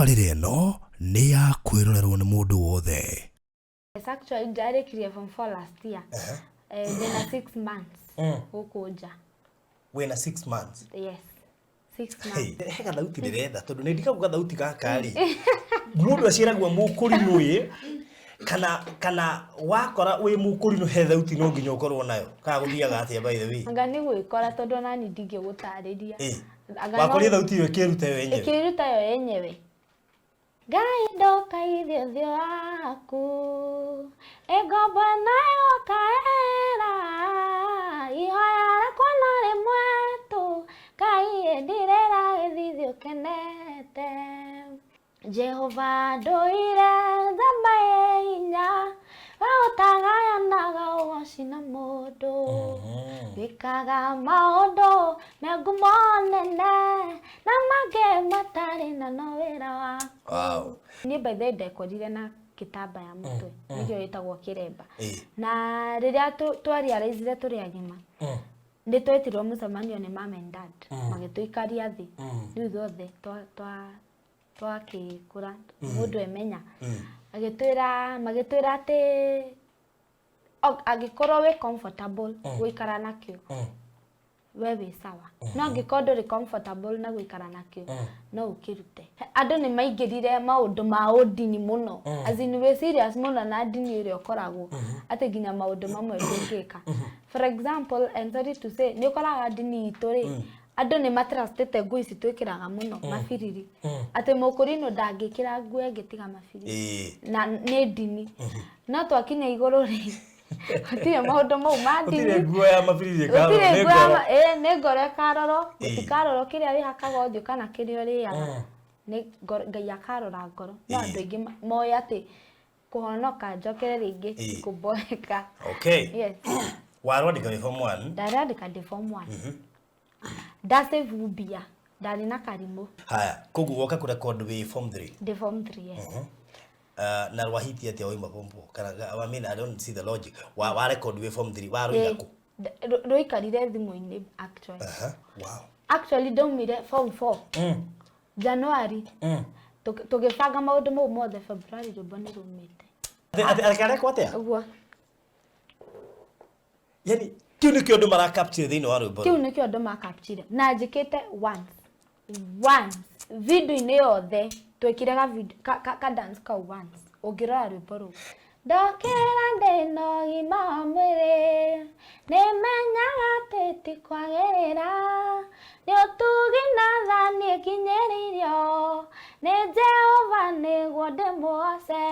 Tabarĩra ĩno nĩ ya kwĩrorerwo nĩ mũndũ wothe. Yes, actually ndarĩkirie form 4 last year. Ndĩna 6 months gũkũ nja. Wĩna 6 months? Yes. 6 Hey, months. he gathauti ndĩretha tondũ nĩ ndikagwo gathauti gaka rĩ, mũndũ aciaragwo mũkũrinũ ĩ, kana wakora wĩ mũkũrinũ he thauti no nginya ũkorwo nayo, kana gũthiaga atĩa by the way? Anga nĩ gwĩkora tondũ ona niĩ ndingĩgũtarĩria. Anga no Wakorire thauti ĩyo ĩkĩruta yo yenyewe? Ĩkĩruta yo yenyewe. Ngai ndokaithie ũthiũ waku, ĩ ngombo ĩno ĩgũkaĩra, ihoya rĩakwa no rĩmwe tu, Ngai ĩ ndirĩra gĩthithi ũkenete. Jehova ndũire njamba ĩ hinya, we ũtagayanaga ũgoci na mũndũ, wĩkaga maũndũ me ngumo nene, na mangĩ matarĩ na no wĩra waku. Wow. Niĩ by the way ndekorire na gĩtambaya mũtwe, nĩkĩo gĩtagwo kĩremba. Na rĩrĩa twa realize tũrĩ agima, nĩ twetirwo mũcemanio nĩ mom and dad, magĩtũikaria thĩ. Rĩu ithuothe twakĩkũra, mũndũ emenya. Magĩtwĩra atĩ angĩkorwo wĩ comfortable gũikara nakĩo, we wĩ sawa. No angĩkorwo ndũrĩ comfortable na gũikara nakĩo, no ũkĩrute. Andũ nĩ maingĩrire maũndũ ma ũndini mũno. As in wĩ serious mũno na ndini ĩrĩa ũkoragwo, atĩ nginya maũndũ mamwe ndũngĩka. For example, and sorry to say, nĩ ũkoraga ndini itũ rĩ, andũ nĩ matrustĩte nguo ici twĩkĩraga mũno, mabiriri. Atĩ mũkũrinũ ndangĩkĩra nguo ĩngĩ tiga mabiriri. Na nĩ ndini. No twakinya igũrũ rĩ, gũtirĩ maũndũ mau ma ndini. Gũtirĩ nguo ya mabiriri ĩkarorwo, Gũtirĩ nĩ nguo ya ngoro. Nĩ ngoro ĩkarorwo, gũtikarorwo kĩrĩa wĩhakaga ũthiũ kana kĩrĩa ũrĩaga. Nĩ ngoro, Ngai akarora ngoro. No andũ aingĩ moĩ atĩ kũhonoka njokere rĩngĩ kũboeka. Okay. Yes. Warwandĩka wĩ form 1? Ndarandĩka ndĩ form 1. Ndasave mbia, ndarĩ na karimũ. Haya, koguo woka kũrecord wĩ form 3? Ndĩ form 3, yes. Na rwahiti atĩa wauma form 4? Kana, I mean, I don't see the logic. Wa record wĩ form 3, warũiga kũ? Rũikarire thimũ-inĩ actually. Wow. Actually ndaumire form 4. January. Tũgĩbanga maũndũ mau mothe February rwĩmbo nĩ rumĩte. Atĩ karekwo atĩa? Ũguo. Yani kĩu nĩkĩo andũ mara capture thĩinĩ wa rwĩmbo Kĩu rũu. nĩkĩo andũ ma capture. Na njĩkĩte once. Once. Video-inĩ yothe twekire ka video, ka dance kau once. Ũngĩrora rwĩmbo rũu. Ndokĩra ndĩna ũgima wa mwĩrĩ, nĩmenyaga atĩ ti kwagĩrĩra, nĩ ũtugi na tha niĩ nginyĩrĩirio, nĩ Jehova nĩguo ndĩmũgoce.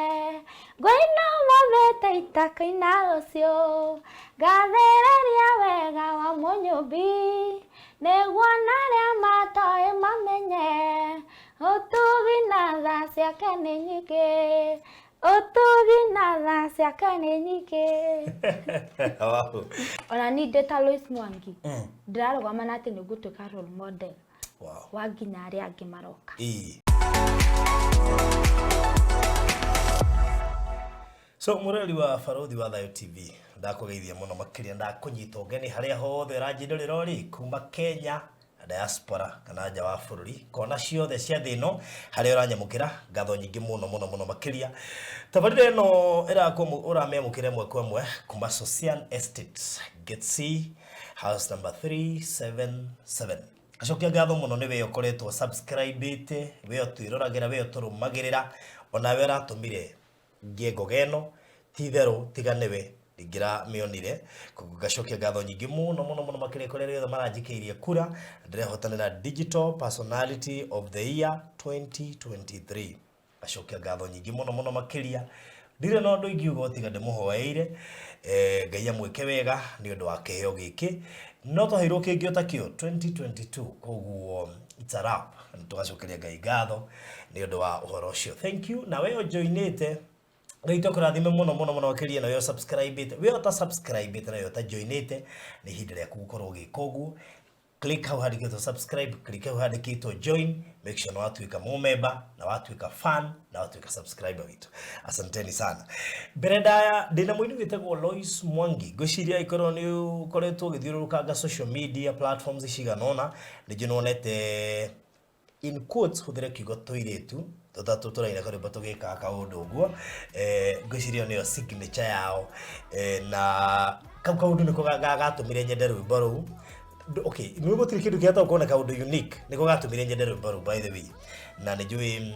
Ngũina ũmũthĩ ta itakũina rũciũ, ngathĩrĩria wega wa mũnyũmbi, nĩguo na arĩa matoĩ mamenye, ũtugi na tha ciake nĩ nyingĩ. Ũtugi na tha ciake nĩ nyingĩ. Wow. Ona niĩ ndĩ ta Lois Mwangi, ndĩrarũgama na atĩ nĩ ngũtuĩka role model Wow. wa nginya arĩa angĩ maroka. So mũrori wa Barũthi wa Thayũ TV, ndakũgeithia mũno makĩria, ndakũnyita ũgeni harĩa hothe ũranjĩrorera ũrĩ, kuma Kenya na diaspora kana nja wa bũrũri, kona ciothe cia thĩ ĩno harĩa ũranyamũkĩra, ngatho nyingĩ mũno mũno mũno makĩria. Tabarĩra ĩno ũramĩamũkĩra ĩmwe kwa ĩmwe kuma Sosian Estate, Gate C, house number 377. Ngacokia ngatho mũno nĩ we ũkoretwo subscribe-ĩte, we ũtwĩroragĩra, we ũtũrũmagĩrĩra, onawe ũratũmire ngĩe ngoga ĩno, ti itherũ tiga nĩwe ndingĩramĩonire. Koguo ngacokia ngatho nyingĩ mũno mũno mũno makĩria kũrĩ arĩa othe maranjikĩirie kura, ndĩrehotanĩra Digital Personality of the Year 2023. Ngacokia ngatho nyingĩ mũno mũno makĩria. Ndirĩ na ũndũ ingiuga o tiga ndĩmũhoeire, Ngai amwĩke wega nĩ ũndũ wa kĩheo gĩkĩ. No twaheirwo kĩngĩ o ta kĩo 2022, koguo it's a wrap. Tũgacokeria Ngai ngatho nĩ ũndũ wa ũhoro ũcio. Thank you. Na we ũnjoinĩte, Ngai tũkũrathime mũno mũno mũno makĩria, na we ũsubscribe-ĩte, we ũtasubscribe-ĩte na we ũtajoinĩte, nĩ ihinda rĩaku gũkorwo ũgĩka ũguo. Click hau handĩkĩtwo subscribe, click hau handĩkĩtwo join, make sure nĩ watuĩka mũmemba, na watuĩka fan, na watuĩka subscriber witũ. Asanteni sana. Mbere ndaya ndĩna mũini wĩtagwo Lois Mwangi. Ngwĩciria ĩkorwo nĩ ũkoretwo ũgĩthiũrũrũkanga social media platforms cigana ũna, nĩ njũĩ nĩwonete in quotes, hũthĩre kiugo tũirĩtu, Tũtatũ tũraina karwĩmbo tũgĩkaga kaũndũ ũguo. Ngwĩciria ĩyo nĩyo signature yao. Na kau kaũndũ nĩko gatũmire nyende rwĩmbo rũu. Okay, nĩ gũtirĩ kĩndũ kĩhota gũkorwo na kaũndũ unique nĩko gatũmire nyende rwĩmbo rũu, by the way. Na nĩ njũĩ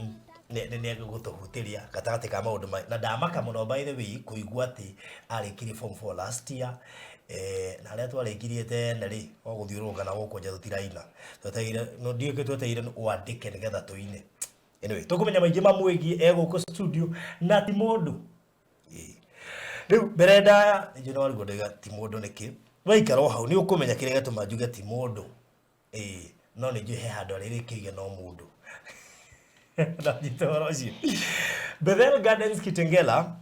nĩ egũtũhutĩria gatagatĩ ka maũndũ na ndamaka mũno, by the way, kũigua atĩ arĩkirie form 4 last year. Na arĩa twarĩkirie tene rĩ, o gũthiũrũrũka na gũkũ nja tũtiraina, twetereire no ndiũĩ kĩ twetereire wandĩke nĩgetha tũine. Anyway, tũkũmenya maingĩ mamwĩgiĩ e gũkũ studio na ti mũndũ. Ĩĩ. Rĩu mbere ndaya nĩnjũĩ nĩwarigwo ndauga ti mũndũ nĩkĩ. Waikara o hau nĩ ũkũmenya kĩrĩa gĩatũma njuge ti mũndũ. Ĩĩ, no nĩ njũĩ he handũ arĩrĩkĩire no mũndũ. Ndanyita ũhoro ũcio. Bethel Gardens Kitengela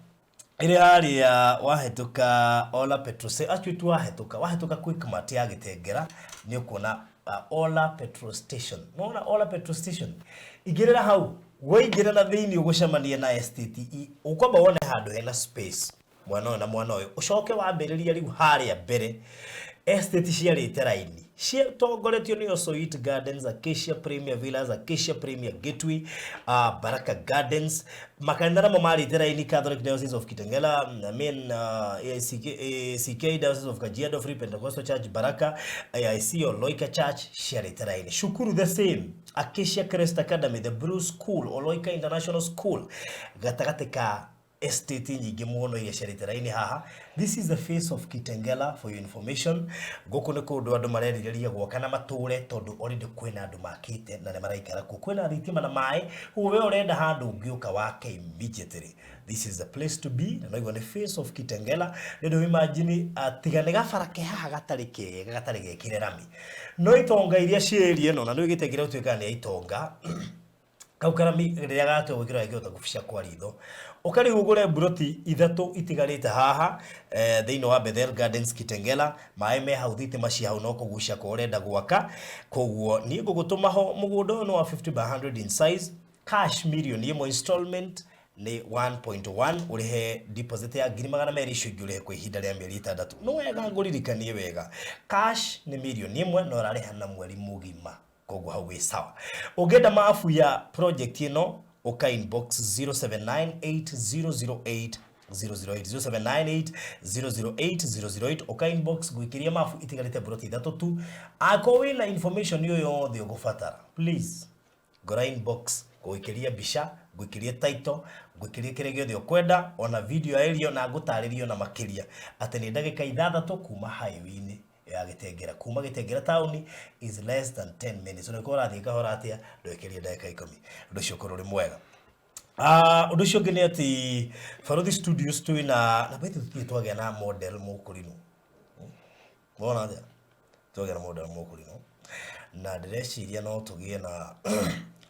ĩrĩ harĩa wahĩtũka Ola Petrol Station, actually tu wahĩtũka Quickmart ya Gĩtengera nĩ ũkuona Ola Petrol Station. Nĩwona Ola Petrol Station? Ingĩrĩra hau, waingĩra na thĩinĩ ũgũcemania na estate ũkwamba wone handũ hena space mwena ũyũ na mwena ũyũ, ũcoke wambĩrĩria rĩu harĩa mbere estate ciarĩte raini ciatongoretio nĩ Osoit Gardens, Acacia Premier Villas, Acacia Premier Gateway, Baraka Gardens. Makanitha namo marĩte raini Catholic Diocese of Kitengela, I mean, AICK, ACK Diocese of Kajiado, Free Pentecostal Church Baraka, AIC Oloika Church ciarĩte raini. Cukuru the same, Acacia Crest Academy, The Blue School, Oloika International School, gatagatĩ ka estate nyingĩ mũno iria ciarĩte raini haha. This is the face of Kitengela, for your information. Gũkũ nĩ kũndũ andũ marerirĩria gwaka na matũre tondũ already kwĩna andũ makĩte na nĩ maraikara kuo. Kwĩna thitima na maĩ, ũguo we ũrenda handũ ũngĩũka wake immediately. This is the place to be, na noigua nĩ face of Kitengela. Nĩ ũndũ imagine tiga nĩ gabara ke haha gatarĩ kega, gatarĩ gekĩre rami. No itonga iria ciĩ area ĩno, na nĩ Gĩtengela gũtuĩkaga nĩ ya itonga, kau karami rĩrĩa gatua gwĩkĩrwo gakĩhota kũbica kwa ritho. Ũka rĩu ũgũre mburoti ithatũ itigarĩte haha thĩinĩ wa Bethel Gardens Kitengela. Maĩ me hau, thitima cia hau, no kũgucia kwa ũrenda gwaka. Koguo niĩ ngũgũtũma ho. Mũgũnda ũyũ nĩ wa 50 by 100 in size, cash 1 million, installment nĩ 1.1, ũrĩhe deposit ya 200,000, icio ingĩ ũrĩhe kwa ihinda rĩa mĩeri 6. No wega ngũririkanie wega, cash nĩ 1 million no ũrarĩha na mweri mũgima, koguo hau wĩ sawa. Ũngĩenda mabu ya project ĩno, ũka inbox 0798008008, 0798008008, ũka inbox gwĩkĩria mabu. Itigarĩte mburoti ithatũ tu. Akorwo wĩna information ĩyo yothe ũgũbatara, please ngora inbox, ngũgĩkĩria mbica, ngũikĩrie title, ngũikĩrie kĩrĩa gĩothe ũkwenda, ona video ya ĩrio, na ngũtarĩrie ona makĩria atĩ nĩ ndagĩka 6 kuma highway-inĩ ya Gĩtengera. Kuma Gĩtengera town is less than 10 minutes. Ona ũkorwo ũrathiĩ kahora atĩa, ndwĩkĩrie ndagĩka 10, ũndũ ũcio ũkorwo ũrĩ mwega. Ũndũ ũcio ũngĩ nĩ atĩ Barothi Studios twĩna na baithi tũtirĩ twagĩa na model mũkũrinũ. Wona atĩa twagĩa na model mũkũrinũ? Na ndĩreciria no tũgĩe na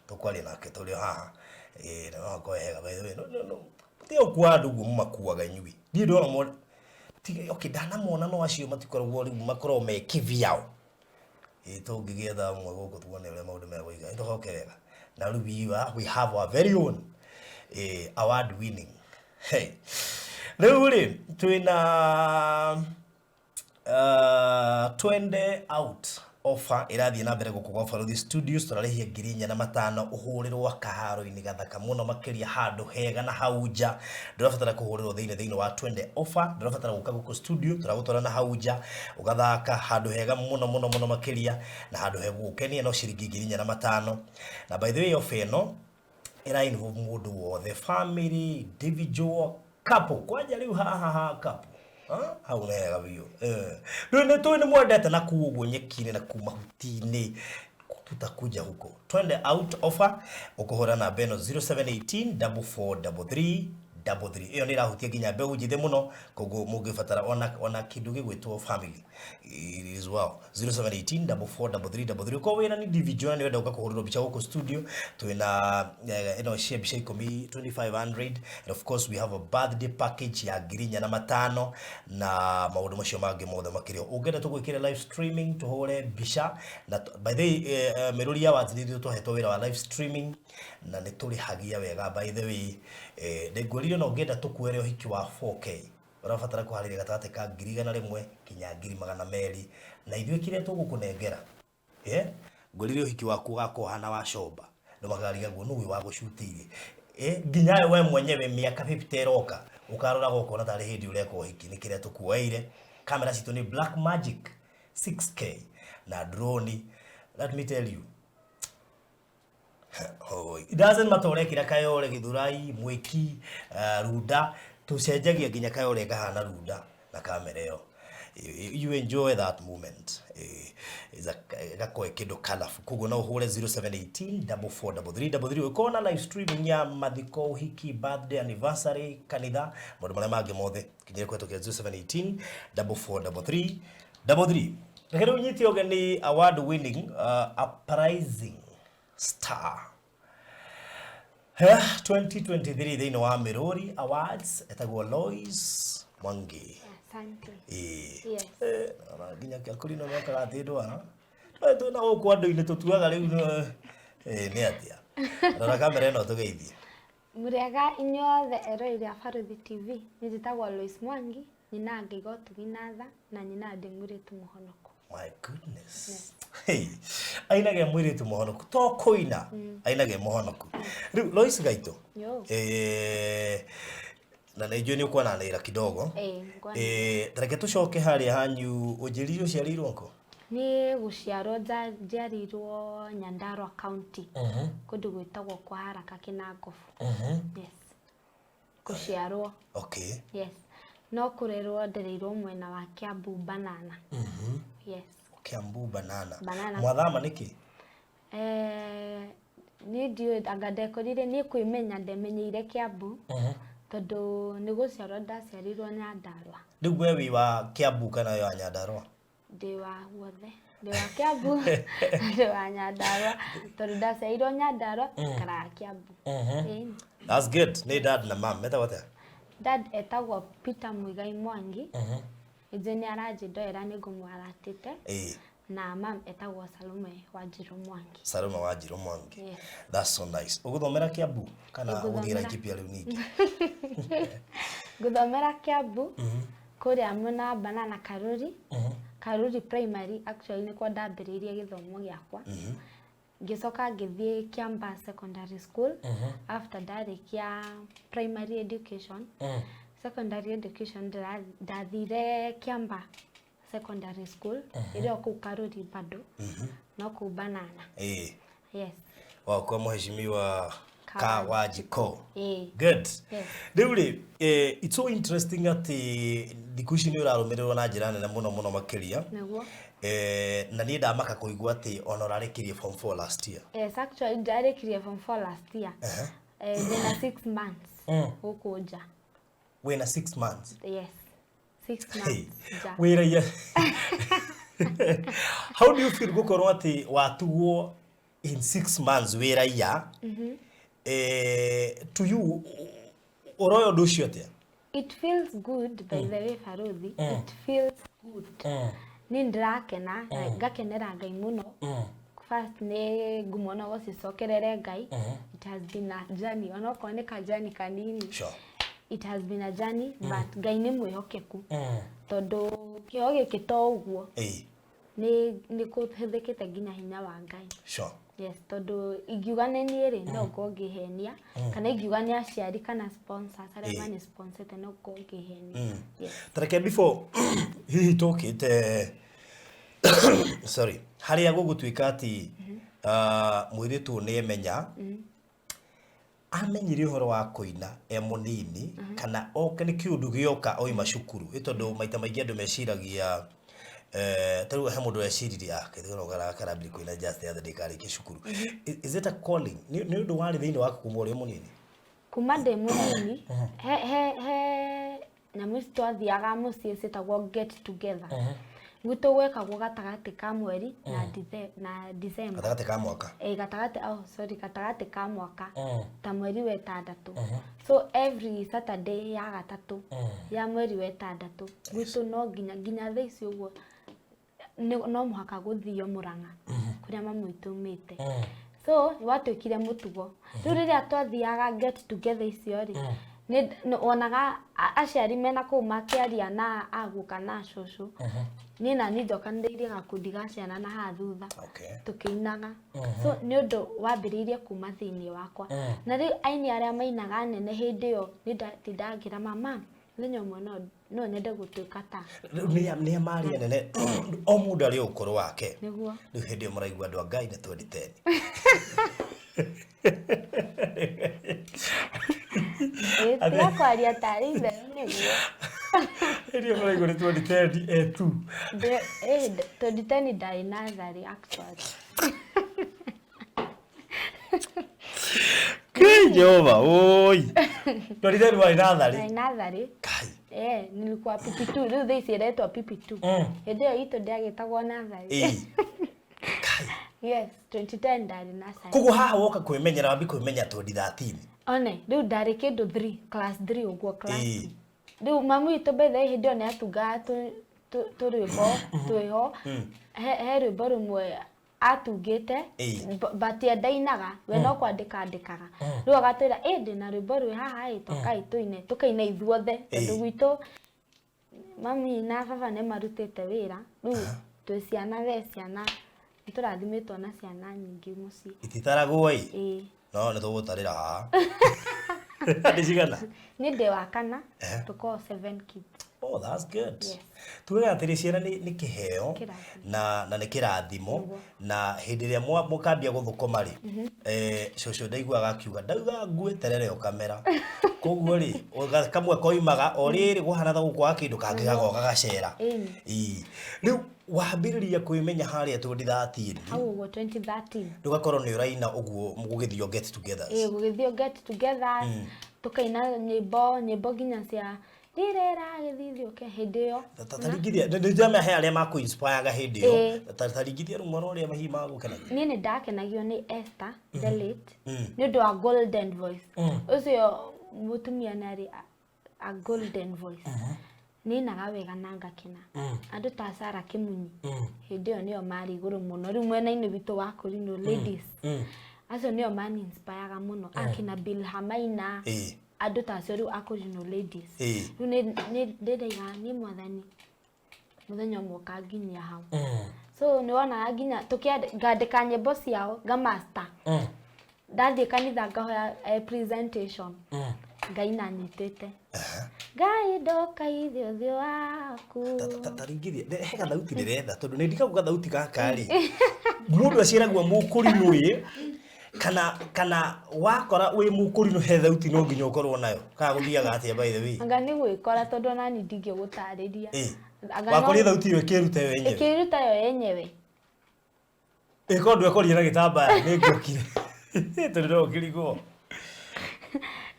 tũkwaria nake tũrĩ o haha. Ĩĩ, na no hakorwo hega, by the way. No no no tiga gũkua andũ ũguo mũmakuaga inyuĩ. Niĩ ndona tiga, okay, ndanamona no acio matikoragwo rĩu makoragwo me kivyao. Ĩĩ, tũngĩgĩetha ũmwe gũkũ tuone ũrĩa maũndũ megũikara, nĩtũhoke wega. Na rĩu we have our very own award winning. Hey. Rĩu rĩ twĩna Twende Out offer ĩrathiĩ na mbere gũkũ gwa Barothi Studios. Tũrarĩhia 4,500 ũhũrĩrwo kaharo-inĩ gathaka mũno makĩria, handũ hega na hau nja. Ndũrabatara kũhũrĩrwo thĩinĩ wa Twende offer, ndũrabatara gũka gũkũ studio, tũragũtwara na hau nja ũgathaka handũ hega mũno mũno mũno makĩria na handũ hegũgũkenia no ciringi 4,500. Na by the way, offer ĩno ĩra involve mũndũ wothe, family, individual, couple. Kwanja rĩu haha ha couple, ha? Hau nĩ hega biũ. Rĩu nĩ tũĩ nĩ mwendete na kuu ũguo nyeki-inĩ na kuu mahuti-inĩ, tutakuja huko. Twende Out offer, ũkũhũra namba ĩno 0718 4433 33. Ĩyo nĩ ĩrahutia nginya mbeũ njĩthĩ mũno, koguo mũngĩbatara ona kĩndũ gĩgwĩtwo family as well, 0718 443333. Ũkorwo wĩna individual na nĩ ũrenda gũka kũhũrĩrwo mbica gũkũ studio, twĩna ĩno cia mbica 10, 2500, and of course we have a birthday package ya 4,500 na maũndũ macio mangĩ mothe makĩrĩ ho. Ũngĩenda tũgwĩkĩre live streaming, tũhũre mbica na by the way, Mĩrũri Awards nĩ ithuĩ twahetwo wĩra wa live streaming na nĩ tũrĩhagia wega, by the way. Ndĩngwĩrire no ũngĩenda tũkuere ũhiki wa 4K, ũrabatara kũharĩria gatagatĩ ka 100,000 nginya 200,000, na ithuĩ kĩrĩa tũgũkũnengera, ngwĩrire ũhiki waku ũgakorwo hana wa comba. Andũ makarigagwo nũ ũyũ wagũcutĩirie. Nginya we mwenyewe mĩaka 50 ĩroka ũkaroraga ũkona tarĩ hĩndĩ ũreka ũhiki. Nĩ kĩrĩa tũkuoeire. Kamera citũ nĩ Black Magic 6K na drone. Let me tell you, hoi, it doesn't matter ũrekĩra Kayole, Githurai, Mwiki, Runda, tũcenjagia nginya Kayole ĩkahana Runda na kamera ĩyo. You enjoy that moment. Ĩgakorwo kĩndũ colorful. Koguo no ũhũre 0718 443333 ũkorwo na live streaming ya mathiko, ũhiki, birthday, anniversary, kanitha, maũndũ marĩa mangĩ mothe kinyĩre kũhetũkĩra 0718 443333. Reke rĩu nyite ũgeni award winning uprising star 2023 thĩinĩ wa Miruri Awards, etagwo Lois Mwangi. Asante. Ĩĩ. Yes. Ona nginya kũrĩ no mekaga atĩ ndwara twĩ na gũkũ andũ-inĩ tũtuaga rĩu nĩ atĩa. Rora kamera ĩno tũgeithie. Mũrĩega inyuothe eroreri a Baruthi TV. Niĩ njĩtagwo Lois Mwangi, nyina Ngai ũtugi na tha na nyina ndĩ mũirĩtu mũhonoku. My goodness. Hey, ainage mũirĩtu mũhonoku to kũina, ainage mũhonoku. Rĩu Lois gaitũ, Yo. Na nĩ njũĩ nĩ ũkwananĩra kidogo. Ĩĩ, ngwana. Tareke tũcoke harĩa hanyu, ũnjĩrire ũciarĩirwo kũ? Niĩ gũciarwo njiarĩirwo Nyandarua County, kũndũ gwĩtagwo kwa Haraka Kĩnangobu. Yes. Gũciarwo. Yes. No kũrerwo ndereirwo mwena wa Kiambu Banana. Yes. Kiambu Banana. Banana. Mwathama nĩkĩ? Niĩ ndiũĩ anga ndekorire niĩ kwĩmenya ndemenyeire Kiambu tondũ nĩ gũciarwo ndaciarirwo Nyandarua. Rĩu we wĩ wa Kiambu kana wĩ wa Nyandarua? Ndĩ wa guothe, ndĩ wa Kiambu, ndĩ wa Nyandarua tondũ ndaciarirwo Nyandarua, njikaraga Kiambu. Ĩĩ. That's good. Nĩ dad na mam metagwo atĩa? Dad etagwo Peter Muigai Mwangi. Ithuĩ nĩ aranjĩndoera nĩ ngũmwaratĩte. Na mam etagwo Salome Wanjiru Mwangi. Salome Wanjiru Mwangi. Yes. That's so nice. Ũgũthomera Kiambu kana Ngũthomera- ũgũthiĩ Laikipia rĩu ningĩ? Ngũthomera Kiambu kũrĩa mwena wa Banana Karuri. Karuri Primary actually nĩkuo ndambĩrĩirie gĩthomo gĩakwa. Ngĩcoka ngĩthiĩ Kiambaa Secondary School after ndarĩkia primary education. Secondary education ndathire Kiambaa Secondary School ĩrĩa o kũu Karuri bado no kũu Banana. Yes. Wakwa mheshimiwa Kawanjiko. Ĩĩ. Good. Yes. Rĩu rĩ, it's so interesting atĩ thikũ ici nĩ ũrarũmĩrĩrwo na njĩra nene mũno mũno makĩria. Nĩguo. Na niĩ ndamaka kũigua atĩ ona ũrarĩkirie form 4 last year. Yes, actually ndarĩkirie form 4 last year. Ndĩna 6 months gũkũ nja. Wĩna 6 months? Yes. 6 Hey, months nja. wĩra. How do you feel gũkorwo atĩ watugwo in 6 months wĩ raia? To you ũroya ũndũ ũcio atĩa? It feels good by the way, Faruthi. It feels good. Niĩ ndĩrakena na ngakenera Ngai mũno. First nĩ ngumo no gũcicokerere Ngai. It has been a journey, onokorwo nĩ ka journey kanini. It has been a journey, but Ngai nĩ mwĩhokeku. Tondũ kĩo gĩkĩ to ũguo. Nĩ kũhũthĩkĩte nginya hinya wa Ngai. Yes, tondũ ingiuga nĩ niĩ rĩ, no ngorwo ngĩhenia, kana ingiuga nĩ aciari kana sponsors arĩa mani sponsete, no ngorwo ngĩhenia. Yes. Tareke before hihi tũkĩte, sorry, harĩa gũgũtuĩka atĩ mũirĩtu ũyũ nĩ emenya, amenyire ũhoro wa kũina e mũnini, kana oke nĩ kĩũndũ gĩoka oima cukuru, ĩ tondũ maita maingĩ andũ meciragia, ta rĩu he mũndũ weciririe, kĩndũ gĩkĩ karambĩrĩria kũina just the other day karĩkia cukuru. Is it a calling? Nĩ ũndũ warĩ thĩinĩ waku kuma ũrĩ mũnini? Kuma ndĩ mũnini, he nyamũ ici twathiaga mũciĩ ciĩtagwo get together. Gwitũ gwekagwo gatagatĩ ka mweri na December. Gatagatĩ ka mwaka? Gatagatĩ, oh, sorry, gatagatĩ ka mwaka. Ta mweri wa ĩtandatũ. So every Saturday ya gatatũ ya mweri wa ĩtandatũ, gwitũ no nginya thaa ici ũguo no mũhaka gũthio Mũrang'a kũrĩa mamu witũ aumĩte. So watuĩkire mũtugo. Rĩu rĩrĩa twathiaga get together icio rĩ, nĩ wonaga aciari mena kũu makĩaria na aguka na cũcũ. Niĩ nani njokanĩrĩirie gakundi ga ciana na haha thutha. Tũkĩinaga. So nĩ ũndũ wambĩrĩirie kuma thĩinĩ wakwa. Na rĩu aini arĩa mainaga nene hĩndĩ ĩyo nĩ ndatindaga ngĩra mama, mũthenya ũmwe no nyende gũtuĩka ta. Rĩu nĩa marĩ anene, o mũndũ arĩ ũkũrũ wake. Nĩguo. Rĩu hĩndĩ ĩyo mũraigua andũ a Ngai nĩ 2010. Tiga kwaria tarĩ itherũ nĩguo. Hĩndĩ ĩyo mũraigua nĩ 2010 etu. 2010 ndarĩ natharĩ actually. Kĩ Jehova oi. 2010 warĩ natharĩ. Ndarĩ natharĩ. Kai. Nilikuwa PP2, rĩu thaa ici ĩretwo PP2. Hĩndĩ ĩyo itũ ndĩagĩtagwo natharĩ. Kai. Yes, 2010 ndarĩ natharĩ. Koguo haha woka kwĩmenyera, wambi kwĩmenya 2013. One, rĩu ndarĩ kĩndũ 3, class 3 ũguo, class 2. Rĩu mamu witũ by the way hĩndĩ ĩyo nĩ atungaga tũrwĩmbo twĩho. He rwĩmbo rũmwe atungĩte, but ye ndainaga, we no kwandĩka andĩkaga. Rĩu agatwĩra, ndĩna rwĩmbo rwĩ haha ĩ, tokai tũine, tũkaina ithuothe, tondũ gwitũ mami na baba nĩ marutĩte wĩra. Rĩu twĩ ciana, we ciana, nĩ tũrathimĩtwo na ciana nyingĩ mũciĩ. Ititaragwo ĩ? No nĩ tũgũtarĩra haha. Nĩ cigana? Niĩ ndĩ wa kana, tũkoragwo 7 kids. Oh, that's good. Yes. Tugaga atĩrĩ, ciana nĩ kĩheo na nĩ kĩrathimo, na hĩndĩ ĩrĩa mũkambia gũthũkũma rĩ, cũcũ ndaiguaga akiuga, ndauga ngue terere ũkamera. Koguo rĩ, kamwe koimaga o rĩrĩ gũhana ta gũkwaga kĩndũ, kangĩ gagoka gacera. Rĩu wambĩrĩria kwĩmenya harĩa 2013. Hau ũguo 2013. Rĩu ũgakorwo nĩ ũraina ũguo gũgĩthio get together. Gũgĩthio get together, tũkaina nyĩmbo nginya cia ndirera gĩthithiũke hĩndĩ ĩyo. Taringithia, nĩ he arĩa makũ-inspire-ga hĩndĩ ĩyo. Taringithia rũmwe rwa ũrĩa hihi magũkenagia. Niĩ nĩ ndakenagio nĩ Esther the late, nĩ ũndũ wa golden voice. Ũcio mũtumia nĩ arĩ a golden voice. Nĩinaga wega na ngakena. Andũ ta Sarah Kĩmunyi, hĩndĩ ĩyo nĩo marĩ igũrũ mũno. Rĩu mwena-inĩ witũ wa Kũrinũ ladies. Acio nĩo mani-inspire-ga mũno. Akina Bill Hamaina. Andũ ta acio rĩu a Kũrinũ ladies. Rĩu nĩ ndĩraiga niĩ mwathani mũthenya ũmwe ũkanginyia hau. So nĩ wonaga nginya ngandĩka nyĩmbo ciao, ngamaster. Ndathiĩ kanitha ngahoya presentation. Ngaina nyitĩte. Ngai ndokaithie ũthiũ waku. Taringithia, he gathauti ndĩretha, tondũ nĩ ndikagwo gathauti gaka rĩ. Mũndũ aciaragwo mũkũrinũ ĩ, kana wakora wĩ mũkũrinũ he thauti no nginya ũkorwo nayo. Kana gũthiaga atĩa by the way? Anga nĩ gwĩkora tondũ ona niĩ ndingĩgũtarĩria. Wakorire thauti ĩyo ĩkĩruta yo yenyewe? Ĩkĩruta yo yenyewe. Ĩkorwo ndwekorire na gĩtambaya, nĩ ngĩokire. Tondũ no ũkĩrigwo.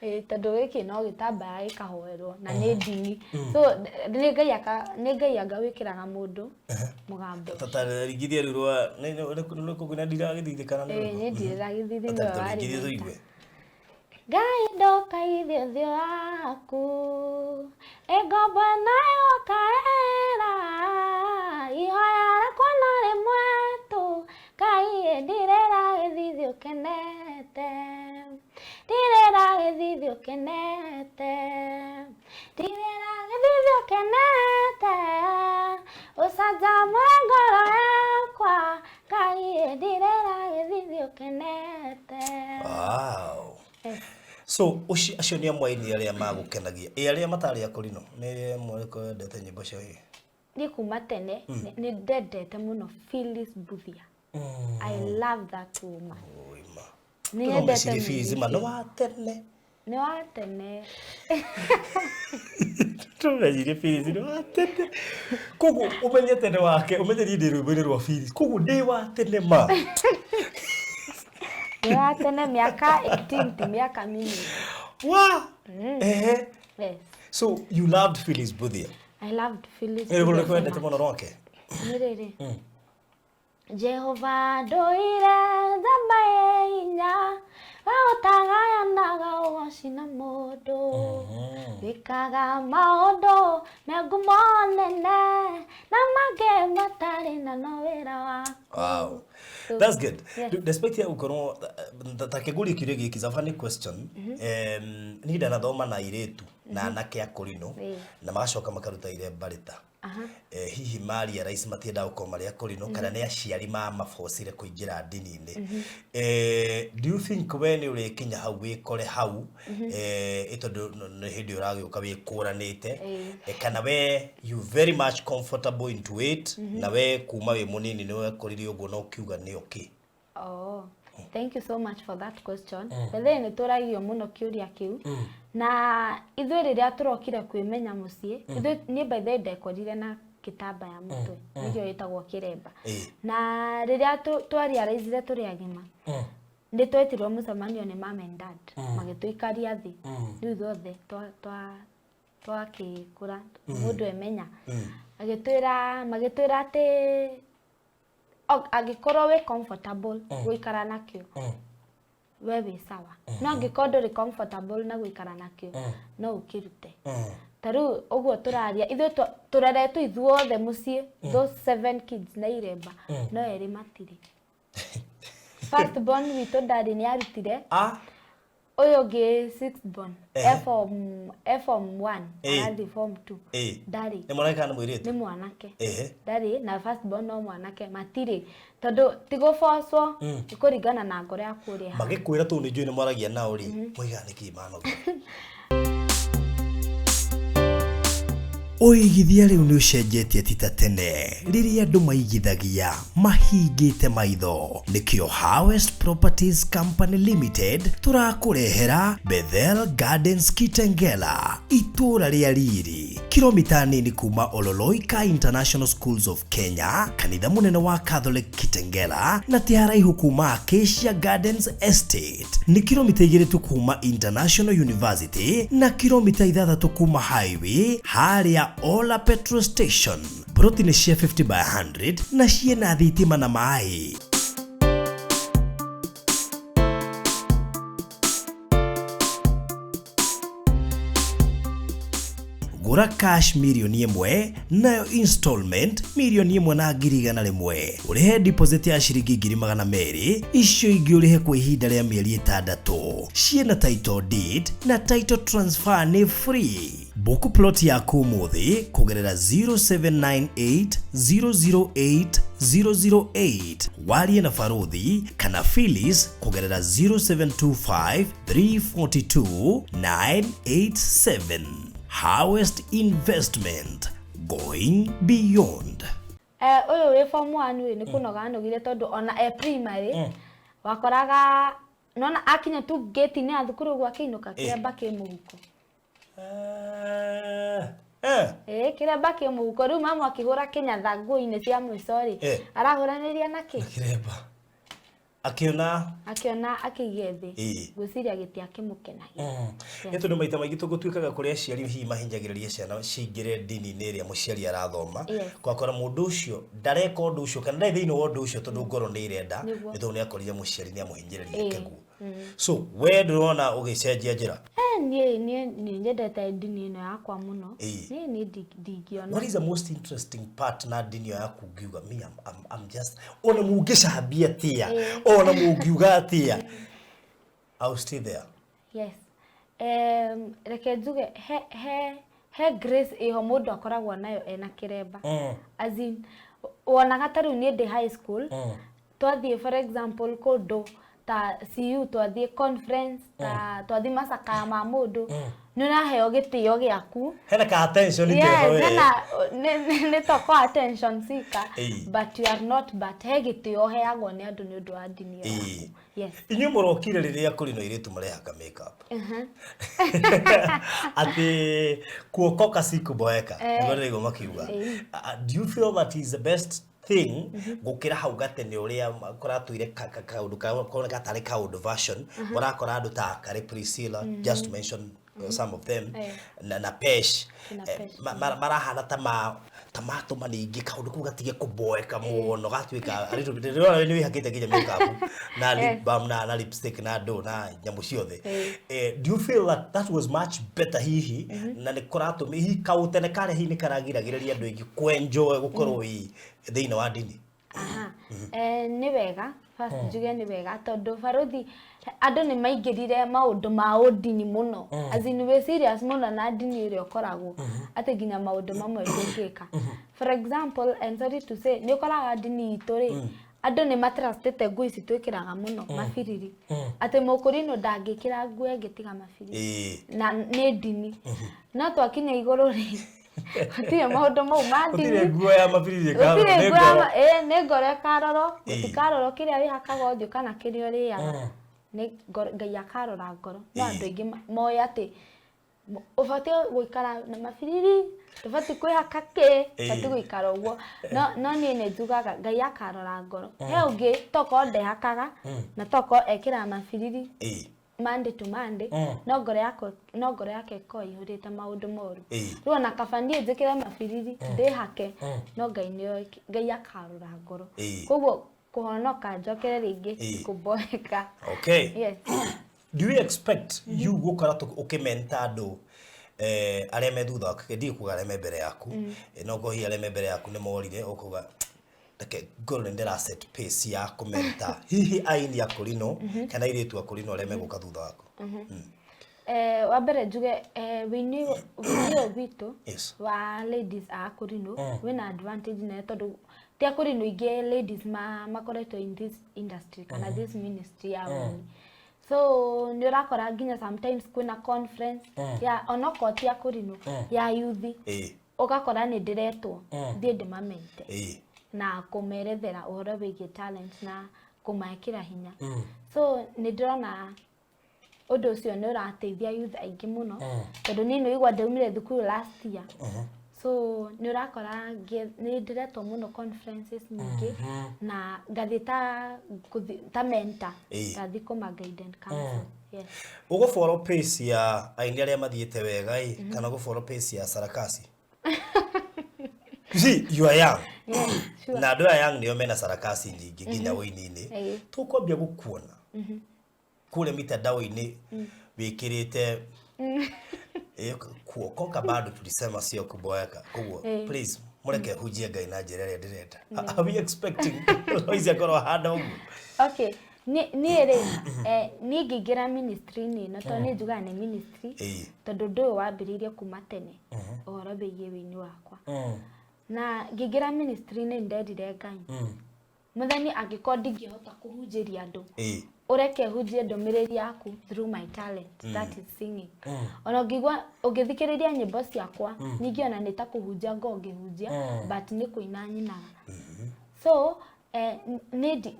Tondũ gĩkĩ no gĩtambaya gĩkahoerwo na nĩ ndini. So nĩ Ngai anga wĩkĩraga mũndũ mũgambo. Taringithia rĩu rwa, nĩ kũguna ndiragĩthithi kana nĩ rũrĩkũ? Niĩ ndiragĩthithi nĩwe warĩ Taringithia mũndũ. tũigue. Ngai ndokaithie ũthiũ waku, ĩ ngombo ĩno ĩgũkaĩra, ihoya rĩakwa no rĩmwe tu, Ngai ndirĩra gĩthithi ũkenete, ndirĩra gĩthithi ũkenete, ndirĩra gĩthithi ũkenete, ũcanjamũre ngoro yakwa, Ngai ndirĩra gĩthithi ũkenete. Wow. So acio nĩ amwe aini arĩa magũkenagia. Ĩ arĩa matarĩ akũrinũ, nĩ amwe arĩkũ wendete nyĩmbo ciao hihi? Niĩ kuma tene nĩ ndendete mũno Phyllis Mbuthia. I love that woman. Oi ma. Nĩ Ndĩrona nyendete Ciri Phyllis ma, mũno. nĩ wa tene. Nĩ wa tene. Ndĩrona Ciri Phyllis nĩ wa tene. Koguo ũmenye tene wake, ũmenye niĩ ndĩ rwĩmbo-inĩ rwa Phyllis. Koguo ndĩ wa tene ma. Nĩ wa tene mĩaka 18 ti mĩaka mĩnini. Wa! Yes. So you loved Phyllis Mbuthia? I loved Phyllis Nĩ rwĩmbo rũrĩkũ Mbuthia wendete so much. mũno rwake? Nĩ rĩrĩ. Jehova ndũire njamba ĩ hinya, we ũtagayanaga ũgoci na mũndũ. Wĩkaga maũndũ me ngumo nene, na mangĩ matarĩ na no wĩra waku. Wow. So, That's good. Yes. Despite ya gũkorwo, ta kĩgũri kĩũria gĩkĩ, is a funny question. Niĩ ndanathoma na airĩtu na anake a Kũrinũ, na magacoka makaruta irembarĩta. Hihi maria rais matiendaga gũkorwo marĩ akũrinũ kana nĩ aciari mamabocire kũingĩra ndini-inĩ. Do you think we nĩ ũrĩkinya hau wĩkore hau, ĩ tondũ nĩ hĩndĩ ũragĩũka wĩkũranĩte, kana we you very much comfortable into it, na we kuma wĩ mũnini nĩ wekorire ũguo na ũkiuga nĩ okay? Oh, thank you so much for that question. Bethe nĩ tũragio mũno kĩũria kĩu. Na ithuĩ rĩrĩa tũrokire kwĩmenya mũciĩ, ithuĩ niĩ by the way ndekorire na gĩtambaya mũtwe, nĩkĩo gĩtagwo kĩremba. Na rĩrĩa twarealizire tũrĩ agima, nĩ twetirwo mũcemanio nĩ mom and dad, magĩtũikaria thĩ. Rĩu ithuothe twakĩkũra, mũndũ emenya. Agĩtwĩra, magĩtwĩra atĩ angĩkorwo wĩ comfortable gũikara nakĩo, we wĩ sawa, no angĩkorwo ndũrĩ comfortable na gũikara nakĩo, no ũkĩrute. Ta rĩu ũguo tũraria, ithuĩ tũreretwo ithuothe mũciĩ, those seven kids na iremba, no erĩ matirĩ. First born witũ ndarĩ, nĩ arutire. Ũyũ ũngĩ, sixth born, e form one, arathiĩ form two, ndarĩ. Nĩ mwanake kana nĩ mũirĩtu? Nĩ mwanake. Ndarĩ, na first born no mwanake, matirĩ, tondũ ti gũbocwo, nĩ kũringana na ngoro yaku ũrĩa ĩhana. Magĩkwĩra tũu nĩ njũĩ nĩ mwaragia nao rĩ, moigaga nĩkĩ manoga? Ũigithia rĩu nĩ ũcenjetie, ti ta tene rĩrĩa andũ maigithagia mahingĩte maitho. Nĩkĩo Harvest Properties Company Limited tũrakũrehera Bethel Gardens Kitengela, itũũra rĩa riri, kilomita nini kuma Ololoika International Schools of Kenya, kanitha mũnene wa Catholic Kitengela, na ti haraihu kuma Acacia Gardens Estate. Nĩ kilomita 2 tu kuma International University na kilomita 6 kuma highway harĩa Ola Petrol Station. Broti nĩ cia 50 by 100 na ciĩna thitima na maĩ. Gũra cash 1 mirioni, nayo installment 1,100,000. Ũrĩhe deposit ya ciringi 200,000, icio ingĩ ũrĩhe kwa ihinda rĩa mĩeri 6. Ciĩna title deed na title transfer nĩ free. Book plot yaku ũmũthĩ kũgerera 0798 008 008, warie na Baruthi kana Phyllis kũgerera 0725 342 987. Harvest Investment, going beyond. Ũyũ wĩ form 1 rĩ, nĩ kũnoga anogire, tondũ ona e primary wakoraga nona akinya tu gate-inĩ ya thukuru ũguo akĩinũka, kĩremba kĩ mũhuko. Ĩ, kĩremba kĩ mũhuko. Rĩu mama akĩgũra kĩnyatha nguo-inĩ cia mũico rĩ, arahũranĩria nakĩ? Kĩremba akĩona. Akĩona akĩige thĩ. Ngwĩciria gĩtiakĩmũkenagia. Nĩ tondũ maita maingĩ tũgũtuĩkaga kũrĩ aciari hihi mahinyagĩrĩria ciana cingĩre ndini-inĩ ĩrĩa mũciari arathoma. Kwakora mũndũ ũcio ndareka ũndũ ũcio kana ndarĩ thĩinĩ wa ũndũ ũcio tondũ ngoro nĩ irenda. Nĩ tondũ nĩ akorire mũciari nĩ amũhinyĩrĩria kĩguo. So we ndũrona ũgĩcenjia njĩra? Niĩ nĩ nyendete ndini ĩno yakwa mũno. Niĩ ndingĩona. What is the most interesting part na ndini ĩyo yaku ngiuga me I'm just, ona mũngĩcambia atĩa, ona mũngiuga atĩa, I'll stay there? Yes, reke njuge he grace ĩho mũndũ akoragwo nayo ena kĩremba. As in, wonaga ta rĩu niĩ ndĩ high school, twathiĩ for example kũndũ ta CU, twathiĩ conference, ta twathiĩ macakaya ma mũndũ, nĩ ũraheo gĩtĩo gĩaku. Hena ka attention Yes, keho, eh. hena nĩ toko attention seeker, but you are not, but he gĩtĩo ũheagwo nĩ andũ nĩ ũndũ wa ndini ĩyo yaku. Yes. Inyuĩ mũrokire rĩrĩa kũrĩ na airĩtu marehaka makeup, atĩ kuokoka si kuboeka, nĩguo ndĩraigua makiuga. Do you feel that is the best thing gũkĩra hau gatene ũrĩa kũratũire kaũndũ koneka tarĩ kaũndũ version, ũrakora andũ ta Karĩ Priscilla, just to mention some of them, na Pesh, Na Pesh. marahana ta matũma ningĩ kaũndũ kau gatige kũboeka mũno, gatuĩka a little bit. Ndĩrona nĩ wĩhakĩte nginya makeup na lip balm na lipstick na ndũ na nyamũ ciothe. Do you feel that that was much better hihi, na nĩ kũratũma hihi kaũtene karĩa hihi nĩ karagiragĩrĩria andũ aingĩ kwenjoy gũkorwo wĩ thĩinĩ wa ndini? Aha. Nĩ wega. First njuge nĩ wega tondũ barothi andũ nĩ maingĩrire maũndũ ma ũndini mũno, as in wĩ serious mũno na ndini ĩrĩa ũkoragwo atĩ nginya maũndũ mamwe ndũngĩka. For example, and sorry to say, nĩ ũkoraga ndini itũ rĩ, andũ nĩ matrustĩte nguo ici twĩkĩraga mũno, mabiriri, atĩ mũkũrinũ ndangĩkĩra nguo ĩngĩ tiga mabiriri. Na nĩ ndini, no twakinya igũrũ rĩ, gũtirĩ maũndũ mau ma ndini. Gũtirĩ nguo ya mabiriri ĩkarorwo. Gũtirĩ nĩ nguo ya ngoro. Nĩ ngoro ĩkarorwo, gũtikarorwo kĩrĩa wĩhakaga ũthiũ kana kĩrĩa ũrĩaga. Nĩ ngoro, Ngai akarora ngoro. No andũ aingĩ moĩ atĩ ũbatiĩ gũikara na mabiriri, ndũbatiĩ kwĩhaka kĩ, ũbatiĩ gũikara ũguo. No niĩ nĩ njugaga Ngai akarora ngoro. He ũngĩ tokorwo ndehakaga na tokorwo ekĩraga mabiriri Monday to Monday, no ngoro yake ĩkorwo ĩihũrĩte maũndũ moru. Rĩu ona kaba niĩ njĩkĩre mabiriri ndĩhake, no Ngai nĩoĩ, Ngai akarora ngoro. Koguo kũhonoka, njokere rĩngĩ, kũboeka. Yes. Do you expect you gũkora ũkĩmenta andũ arĩa me thutha waku? Ndirĩ kuga arĩa me mbere yaku. No ngorwo hihi arĩa me mbere yaku nĩ morire, ũkauga reke ngorwo nĩ ndĩra set pace ya kũmenta hihi aini akũrinũ kana airĩtu akũrinũ arĩa megũka thutha waku. Wa mbere njuge wĩini ũyũ witũ wa ladies a akũrinũ wĩna advantage nene tondũ ti akũrinũ aingĩ ladies makoretwo in this industry kana this ministry ya wĩini. So nĩ ũrakora nginya sometimes kwĩna conference ya onokorwo ti akũrinũ, ya youth, ũgakora nĩ ndĩretwo thiĩ ndĩmamente na kũmerethera ũhoro wĩgiĩ talent na kũmekĩra hinya. So nĩ ndĩrona ũndũ ũcio nĩ ũrateithia youth aingĩ mũno tondũ niĩ nĩ igua ndaumire thukuru last year, so nĩ ũrakora nĩ ndĩretwo mũno conferences nyingĩ na ngathiĩ ta mentor, ngathiĩ kũma guide and counsel, yes. Ũgũ follow pace ya aini arĩa mathiĩte wega ĩ, kana ũgũ follow pace ya sarakasi? You see, you are young. Yes, sure. Na andũ aya young nĩo mena sarakasi nyingĩ nginya ũini-inĩ. Tũkwambia gũkuona kũrĩa mitandao-inĩ wĩkĩrĩte kuokoka bado tulisema sio kuboeka, koguo please mũreke hunjie Ngai na njĩra ĩrĩa ndĩrenda. Are we expecting Lois akorwo ahana ũguo? Okay, niĩ rĩ, niĩ ngĩingĩra ministry-inĩ ĩno, tondũ niĩ njugaga nĩ ministry, tondũ ũndũ ũyũ wambĩrĩirie kuma tene, ũhoro wĩgiĩ wĩini wakwa. Na ngĩingĩra ministry-inĩ nĩ nderire Ngai, Mwathani, angĩkorwo ndingĩhota kũhunjĩria andũ, ũreke hunjie ndũmĩrĩri yaku through my talent, that is singing. Ona ũngĩigua ũngĩthikĩrĩria nyĩmbo ciakwa, ningĩ ona nĩ ta kũhunjia ngoragwo ngĩhunjia, but nĩ kũina nyinaga. So nĩ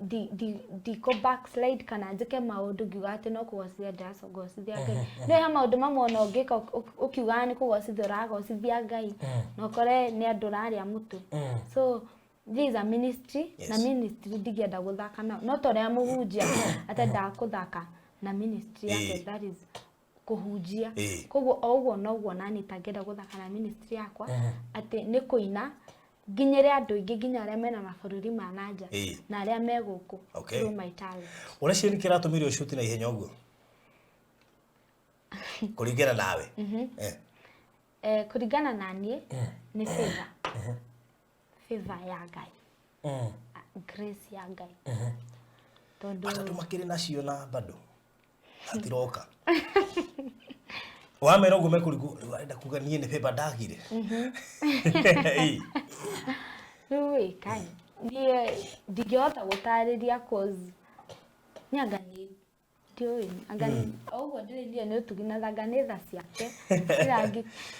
ndikũ backslide kana njĩke maũndũ ngiuga atĩ no kũgocithia ndĩracogocithia Ngai. Nĩ he maũndũ mamwe ona ũngĩka ũkiugaga nĩ kũgocithia ũragocithia Ngai, na ũkore nĩ andũ ũrarĩa mũtwe. So this is a ministry, na ministry ndingĩenda gũthaka nayo, no ta ũrĩa mũhunjia atendaga kũthaka na ministry yake, that is kũhunjia. Koguo o ũguo noguo nani itangĩenda gũthaka na ministry yakwa, atĩ nĩ kũina nginyĩre andũ aingĩ, nginya arĩa mena mabũrũri ma nanja na arĩa me gũkũ through my talent. Ũreciria nĩkĩ kĩratũmire ũcuti na ihenya ũguo kũringana nawe? Kũringana na niĩ nĩ favor ya Ngai, grace ya Ngai, tondũ atatũ makĩrĩ nacio na bado hatiroka. Wamera ũguo mekũrigwo, rĩu arenda kuga niĩ nĩ favor ndagire. Rĩu ĩ kai niĩ ndingĩhota gũtarĩria, cause nĩ anga nĩ ndiũĩ, anga o ũguo ndĩrĩirie nĩ ũtugi na anga nĩ tha ciake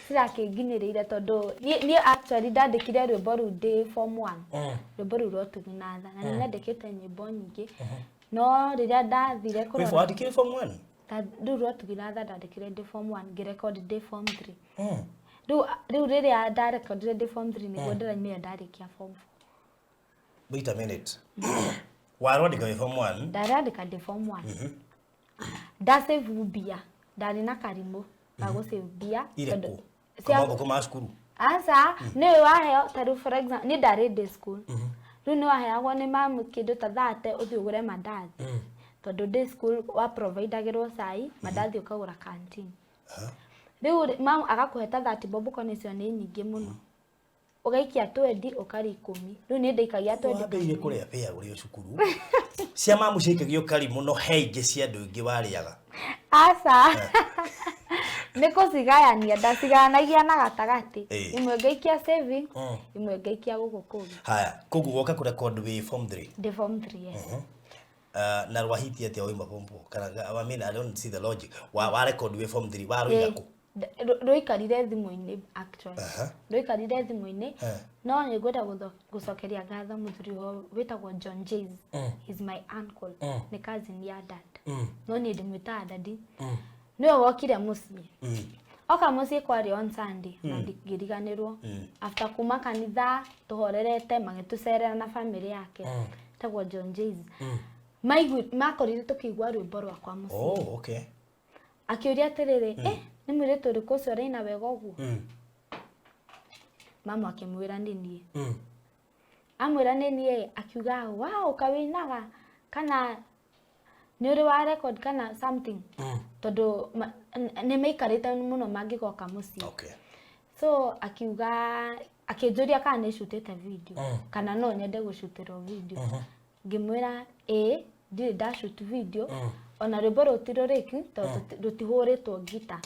cirakĩnginyĩrĩire, tondũ niĩ actually ndandĩkire rwĩmbo rũu ndĩ form one, rwĩmbo rũu rwa ũtugi na tha, na nĩ nyandĩkĩte nyĩmbo nyingĩ, no rĩrĩa ndathire Wĩ kũrora wandĩkire form one? Rĩu rwa ũtugi na tha ndandĩkire ndĩ form one, ngĩrecord ndĩ form three. Rĩu rĩrĩa ndarekondire ndĩ form three nĩguo ndĩrainire ndarĩkia form four. Wait a minute, warwandĩka wĩ form one? Ndarandĩka ndĩ form one, ndasave mbia, ndarĩ na karimũ ga gũsave mbia. Irĩkũ? Kama ma cukuru? Aca, nĩ waheo ta rĩu, for example, nĩ ndarĩ day school, rĩu nĩ waheagwo nĩ mamu kĩndũ ta thate ũthiĩ ũgũre mandathi, tondũ day school wa providagĩrwo cai, mandathi ũkagũra canteen. Rĩu mamu agakũhe ta 30 bob, ũkona icio nĩ nyingĩ mũno. Ũgaikia twendi ũkari 10. Rĩu niĩ ndaikagia twendi. Wambĩrĩirie kũrĩa pĩa ũrĩ o cukuru? Cia mamu ciaikagio kari mũno, he ingĩ cia andũ ingĩ warĩaga? Aca, nĩ kũcigayania, ndacigayanagia na gatagatĩ. Imwe ngaikia saving, imwe ngaikia gũkũ kũngĩ. Haya, koguo woka kũrecord wĩ form 3? Ndĩ form 3, yes. Na rwahiti atĩa wauma form 4? Kana, I mean, I don't see the logic. Wa record wĩ form 3, warũiga kũ? Rũikarire thimũ-inĩ actually. Rũikarire thimũ-inĩ. No nĩ ngwenda gũcokeria ngatho mũthuri wĩtagwo John Jays. He's my uncle. Nĩ cousin ya dad. No niĩ ndĩmwĩtaga daddy. Nĩwe wokire mũciĩ. Oka mũciĩ kwarĩ on Sunday na ndingĩriganĩrwo. After kuma kanitha tũhorerete magĩtũcerera na family yake. Etagwo John Jays. Makorire tũkĩigua rwĩmbo rwakwa mũciĩ. Oh, okay. Akĩũria atĩrĩrĩ, nĩ mũirĩtu ũrĩkũ ũcio ũraina wega ũguo? Mama akĩmwĩra nĩ niĩ. Amwĩra nĩ niĩ, akiuga, wow, kawĩinaga kana nĩ ũrĩ wa record kana something. Tondũ nĩ maikarĩte mũno mangĩgoka mũciĩ. So akiuga, akĩnjũria kana nĩ cutĩte video, kana no nyende gũcutĩrwo video. Ngĩmwĩra ĩĩ, ndirĩ ndashoot video. Ona rwĩmbo rũtirũrĩki tondũ rũtihũrĩtwo ngita.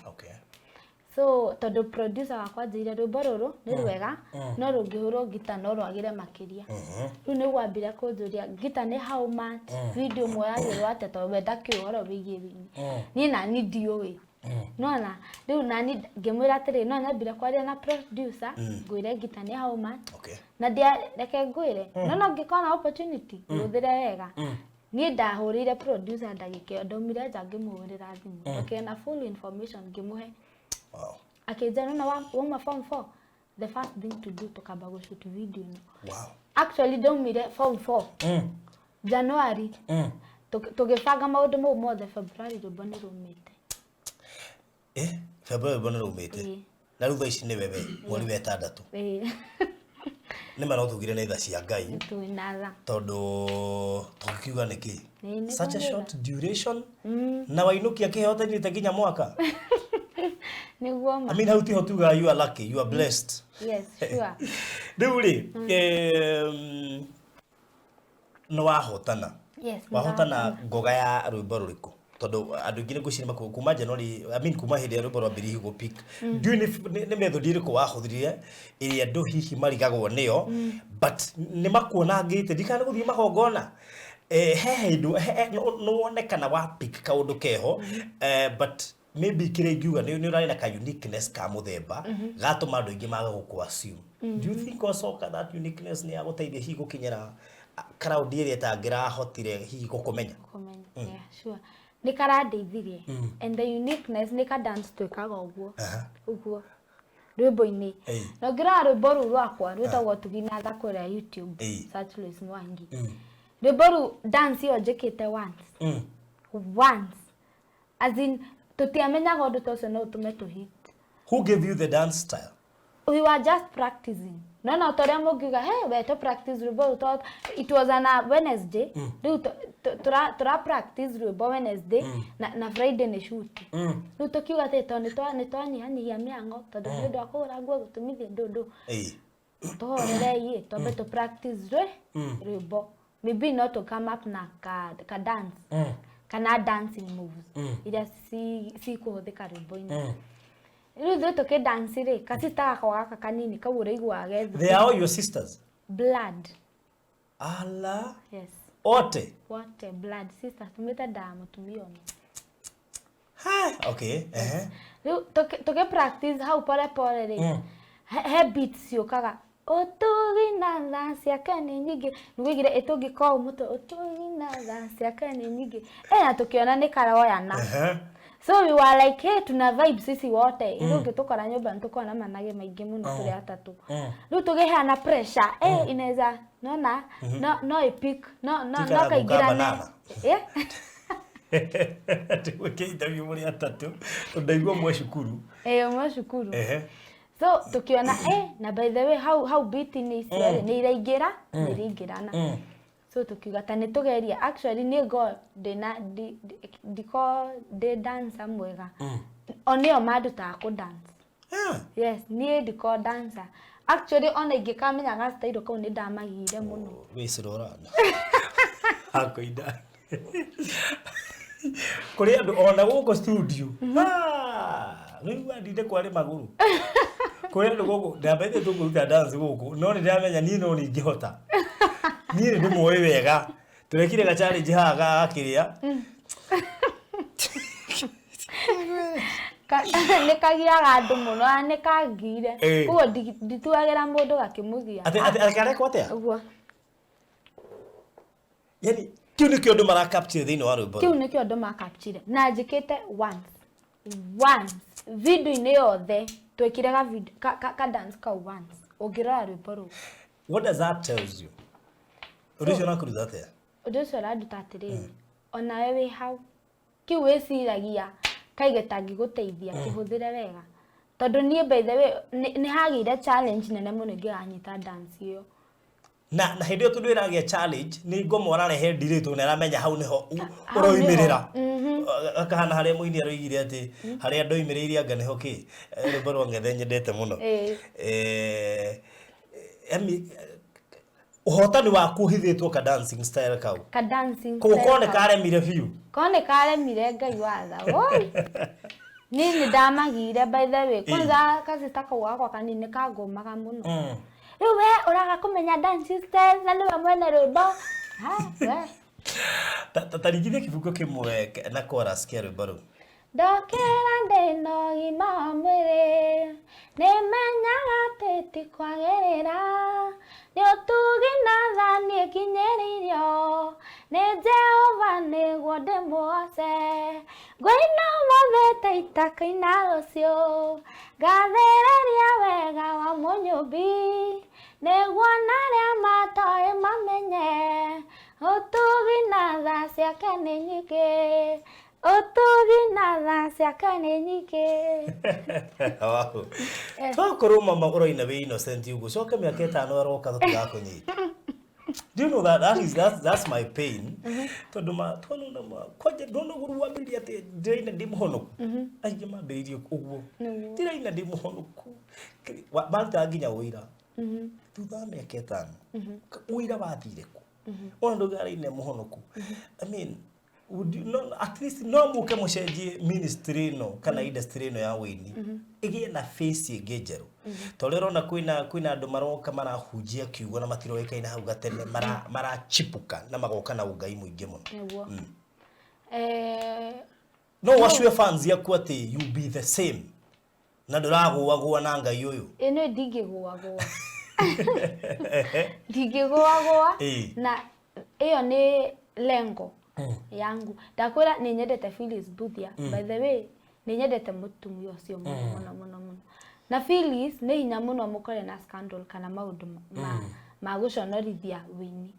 So tondũ producer wakwa anjĩrire rwĩmbo rũrũ nĩ rwega, no rũngĩhũrwo ngita no rwagĩre makĩria. Rĩu nĩ gwambire kũnjũria ngita nĩ how much, video muoyagĩrwo atĩa, tondũ we ndakĩũĩ ũhoro wĩgiĩ wĩini. Niĩ nani ndiũĩ. Nona rĩu nani ngĩmwĩra atĩrĩ, no nyambire kwaria na producer, ngwĩre ngita nĩ how much. Na reke ngwĩre, no ngĩkorwo na opportunity, hũthĩre wega. Niĩ ndahũrĩire producer ndagĩka ĩyo, ndaumire nja ngĩmũhũrĩra thimũ. Ndokire na full information ngĩmũhe. Akĩnjĩra, nona wauma form 4, the first thing to do tukamba gũshoot video ĩno. Actually ndaumire form 4. January. Tũgĩbanga maũndũ mau mothe, February rwĩmbo nĩ rumĩte. February rwĩmbo nĩ rumĩte. Na rĩu thaa ici nĩ wewe, mweri wa 6. Nĩ ma no tugire nĩ tha cia Ngai. Twĩ na tha. Tondũ tũngiuga nĩkĩ? Nĩ Such a kwagĩra. short duration. Na wainũkia kĩheo ũtanyuĩte nginya mwaka. Nĩguo ma. I mean, hau tiho tugaga you are lucky, you are blessed. Yes, sure. Rĩu rĩ, nĩ wahotana. Yes, nĩ Wahotana ndahotana. ngoga ya rwĩmbo rũrĩkũ? Tondũ andũ aingĩ nĩ ngwĩciria kuma January, I mean, kuma hĩndĩ ĩrĩa rwĩmbo rwambĩrĩirie gũ pick. Ndiũĩ nĩ method ĩrĩkũ wahũthĩrire ĩrĩa andũ hihi marigagwo nĩyo, but nĩ makuonangĩte, ndikana gũthiĩ magongona. He hĩndĩ, he, nĩ wonekana wa pick kaũndũ keho, but maybe kĩrĩa ingiuga nĩ ũrarĩ na ka uniqueness ka mũthemba, gatũma andũ aingĩ maga gũkũ assume. Do you think wacoka that uniqueness nĩ yagũteithia hihi gũkinyĩra crowd ĩrĩa ĩtangĩrahotire hihi gũkũmenya? Kũmenya, yeah, sure. Nĩ karandeithirie. And the uniqueness nĩ ka dance twĩkaga ũguo. Ũguo. Rwĩmbo-inĩ. Na ũngĩrora rwĩmbo rũu rwakwa rwĩtagwo Tugina Tha kũrĩa YouTube, search Lois Mwangi. Rwĩmbo rũu dance ĩyo njĩkĩte once. Once. As in, tũtiamenyaga ũndũ ta ũcio no ũtũme tũ hit. Who gave you the dance style? We were just practicing. No, no, toria mũngiuga, hey, we to practice rwĩmbo rũu it was on a Wednesday. Rĩu tũra practice rwĩmbo Wednesday, na Friday nĩ shoot. Rĩu tũkiuga atĩ tondũ nĩ twanyihanyihia mĩhango, tondũ nĩ ũndũ wa kũgũra nguo, gũtumithia ndũndũ. Tũhorerei, twambe tũ practice rwĩmbo. Maybe not to come up na ka dance. Kana dancing moves. Iria cikũhũthĩka rwĩmbo-inĩ. Rĩu ithuĩ tũkĩ dance rĩ, kasista gakwa gaka kanini kau ũraiguaga ge They are all your sisters? Blood. Ala. Yes. Ote? Wote blood sisters, tumĩte nda mũtumia ũmwe. Ha, okay. Rĩu tũkĩ practice hau pole pole rĩ, he beats ciũkaga. Ũtugi na tha ciake nĩ nyingĩ. Nĩgũigire ĩtũngĩka ũũ mũtwe, ũtugi na tha ciake nĩ nyingĩ. Na tũkĩona nĩ karoyana. So we were like, hey, tuna vibe sisi wote. Rĩu ũngĩtũkora nyũmba nĩ tũkoragwo na manage maingĩ mũno tũrĩ atatũ. Rĩu tũkĩheana pressure, inaweza, nona, no, no ĩpick, no, no, Tikana no kaingĩrane. banana. Tũgwĩke interview mũrĩ atatũ, tondũ ndaigua mwe cukuru. Mwe cukuru. So tukiona, na by the way, how beat ni icio rĩ, nĩ iraingĩra, nĩ iraingĩrana. So tukiuga ta nĩ tũgerie. Actually niĩ ngo ndĩna, ndiko ndĩ dancer mwega. O nĩo mandutaga kũ dance. Yes, niĩ ndiko dancer. Actually ona ingĩkamenya ga style kau nĩ ndamagire mũno. Wĩ cirorana akoinda kũrĩ andũ ona gũkũ studio. Ah, rĩu andinde kwarĩ magũrũ kũrĩ andũ gũkũ ndambete tũkũruta dance gũkũ, no nĩ ndĩramenya niĩ no ningĩhota, niĩ nĩ ndĩmũĩ wega, tũrekire ga challenge haha ga kĩrĩa. Nĩ kagiaga andũ mũno na nĩ kangire. Koguo ndituagĩra mũndũ gakĩmũgia. Atĩ karekwo atĩa? Ũguo. Yani kĩu nĩkĩo andũ mara capture thĩinĩ wa rwĩmbo. Kĩu nĩkĩo andũ makapchire na njĩkĩte once once video-inĩ yothe twekire ga video ka dance kau once ũngĩrora rwĩmbo rũu. What does that tells you? Ũndũ ũcio ũrakũruta atĩa? Ũndũ ũcio ũranduta atĩrĩrĩ, onawe wĩ hau kĩu wĩciragia kaige tangĩgũteithia, kĩhũthĩre wega, tondũ niĩ by the way nĩ hagĩire challenge nene mũno ingĩganyita dance ĩyo. Na hĩndĩ ĩyo tondũ ĩragĩa challenge nĩ ngoma ũrarehe ndirĩ tondũ nĩaramenya hau nĩho Hau ũroimĩrĩra. nĩho. Akahana harĩa mũini aroigire atĩ harĩa ndoimĩrĩire anga nĩho kĩ. Rwĩmbo rwa Ng'ethe nyendete mũno. Yani ũhotani waku ũhithĩtwo ka dancing style kau. Ka dancing koguo style korwo nĩ kau. Karemire biũ. Korwo nĩ karemire, Ngai watha oi niĩ nĩ ndamagire by the way. Kwanza kasista kau gakwa kanini nĩ kangũmaga mũno. Rĩu we ũraga kũmenya dancing style na nĩwe mwene rwĩmbo. Ha, we. Ta ringithia kĩbungo kĩmwe na chorus kĩa rwĩmbo rũu. Ndokĩra ndĩna ũgima wa mwĩrĩ, nĩmenyaga atĩ ti kwagĩrĩra, nĩ ũtugi na tha niĩ nginyĩrĩirio nĩ Jehova nĩguo ndĩmũgoce. Ngũina ũmũthĩ ta itakaina rũciũ, ngathĩrĩria wega wa Mũnyũmbi, nĩguo narĩa matoĩ mamenye ũtugi na tha ciake nĩ nyingĩ, ũtugi na tha ciake nĩ nyingĩ. Wow. Tokorwo mama ũroina wĩ innocent ũguo, coke mĩaka 5 aroka tũtigakũnyita. Do you know that, that is that's my pain, tondũ ma twana ma kwanja ndona ũguo wambĩrĩria atĩ ndĩraina ndĩ mũhonoku, aingĩ mambĩrĩirie ũguo. Nĩguo. Ndĩraina ndĩ mũhonoku. Marutaga nginya ũira thutha wa mĩaka 5, ũira wathire kũ ona ndauga araina mũhonoku? I mean, would you, no, at least no muke mũcenjie ministry ĩno kana industry ĩno ya wĩini ĩgĩe na face ĩngĩ njerũ, tondũ ũrona kwĩna andũ maroka marahunjia kiugo na matiroĩkaine hau gatene, marachipuka na magoka na ũngai mũingĩ mũno. Nĩguo. No wacue fans yaku atĩ you be the same na ndũragũagũa na Ngai ũyũ? Ĩno ndingĩgũagũa, ndingĩgũagũa. Na ĩyo nĩ lengo yangu. Ndakwĩra nĩ nyendete Phyllis Mbuthia. By the way, nĩ nyendete mũtumia ũcio mũno mũno mũno mũno, na Phyllis nĩ hinya mũno mũkore na scandal kana maũndũ ma gũconorithia wĩini.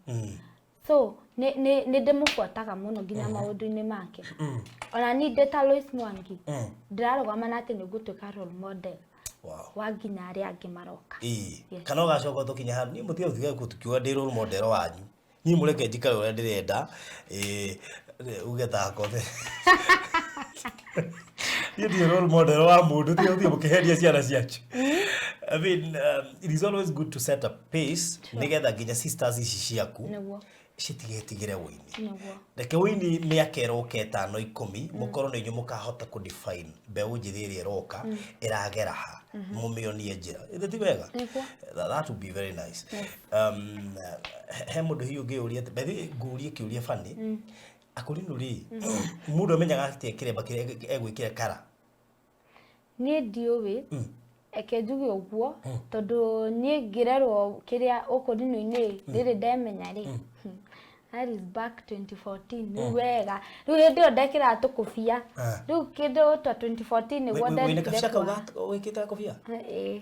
So nĩ ndĩmũbuataga mũno nginya maũndũ-inĩ make. Ona niĩ ndĩ ta Lois Mwangi, ndĩrarũgama na atĩ nĩ ngũtuĩka role model wa nginya arĩa angĩ maroka. Yes. Kana ũgacoka tũkinya handũ niĩ mũtige gũtiga tũkiuga ndĩ role model wanyu, niĩ mũreke njikare ũrĩa ndĩrenda. Ĩĩ, uge takothe niĩ ndirĩ role model wa mũndũ, tiga gũthiĩ mũkĩheria ciana cianyu. I mean, it is always good to set a pace nĩgetha nginya sisters ici ciaku citigetigĩre wũini. Reke wũini mĩaka ĩroka 5, 10, mũkorwo nĩ inyuĩ mũkahota kũ define mbeũ njĩthĩ ĩrĩa ĩroka ĩragera ha, mũmĩonie njĩra. Ĩthĩ ti wega? Nĩguo. That would be very nice. He mũndũ hihi ũngĩũria atĩ, by the way, ngũrie kĩũria bani akũrinũ rĩ, mũndũ amenyaga atĩa kĩremba kĩrĩa egwĩkĩra kara? Niĩ ndiũĩ, eke njuge ũguo, tondũ niĩ ngĩrerwo kĩrĩa ũkũrinũ-inĩ rĩrĩ ndemenya rĩ, that is back 2014. Rĩu wega, rĩu hĩndĩ ĩyo ndekĩraga tũkũbia. Rĩu kĩndũ ta 2014 nĩguo Wĩna nderutire kabia kau wĩkĩte gakobia? Ĩĩ.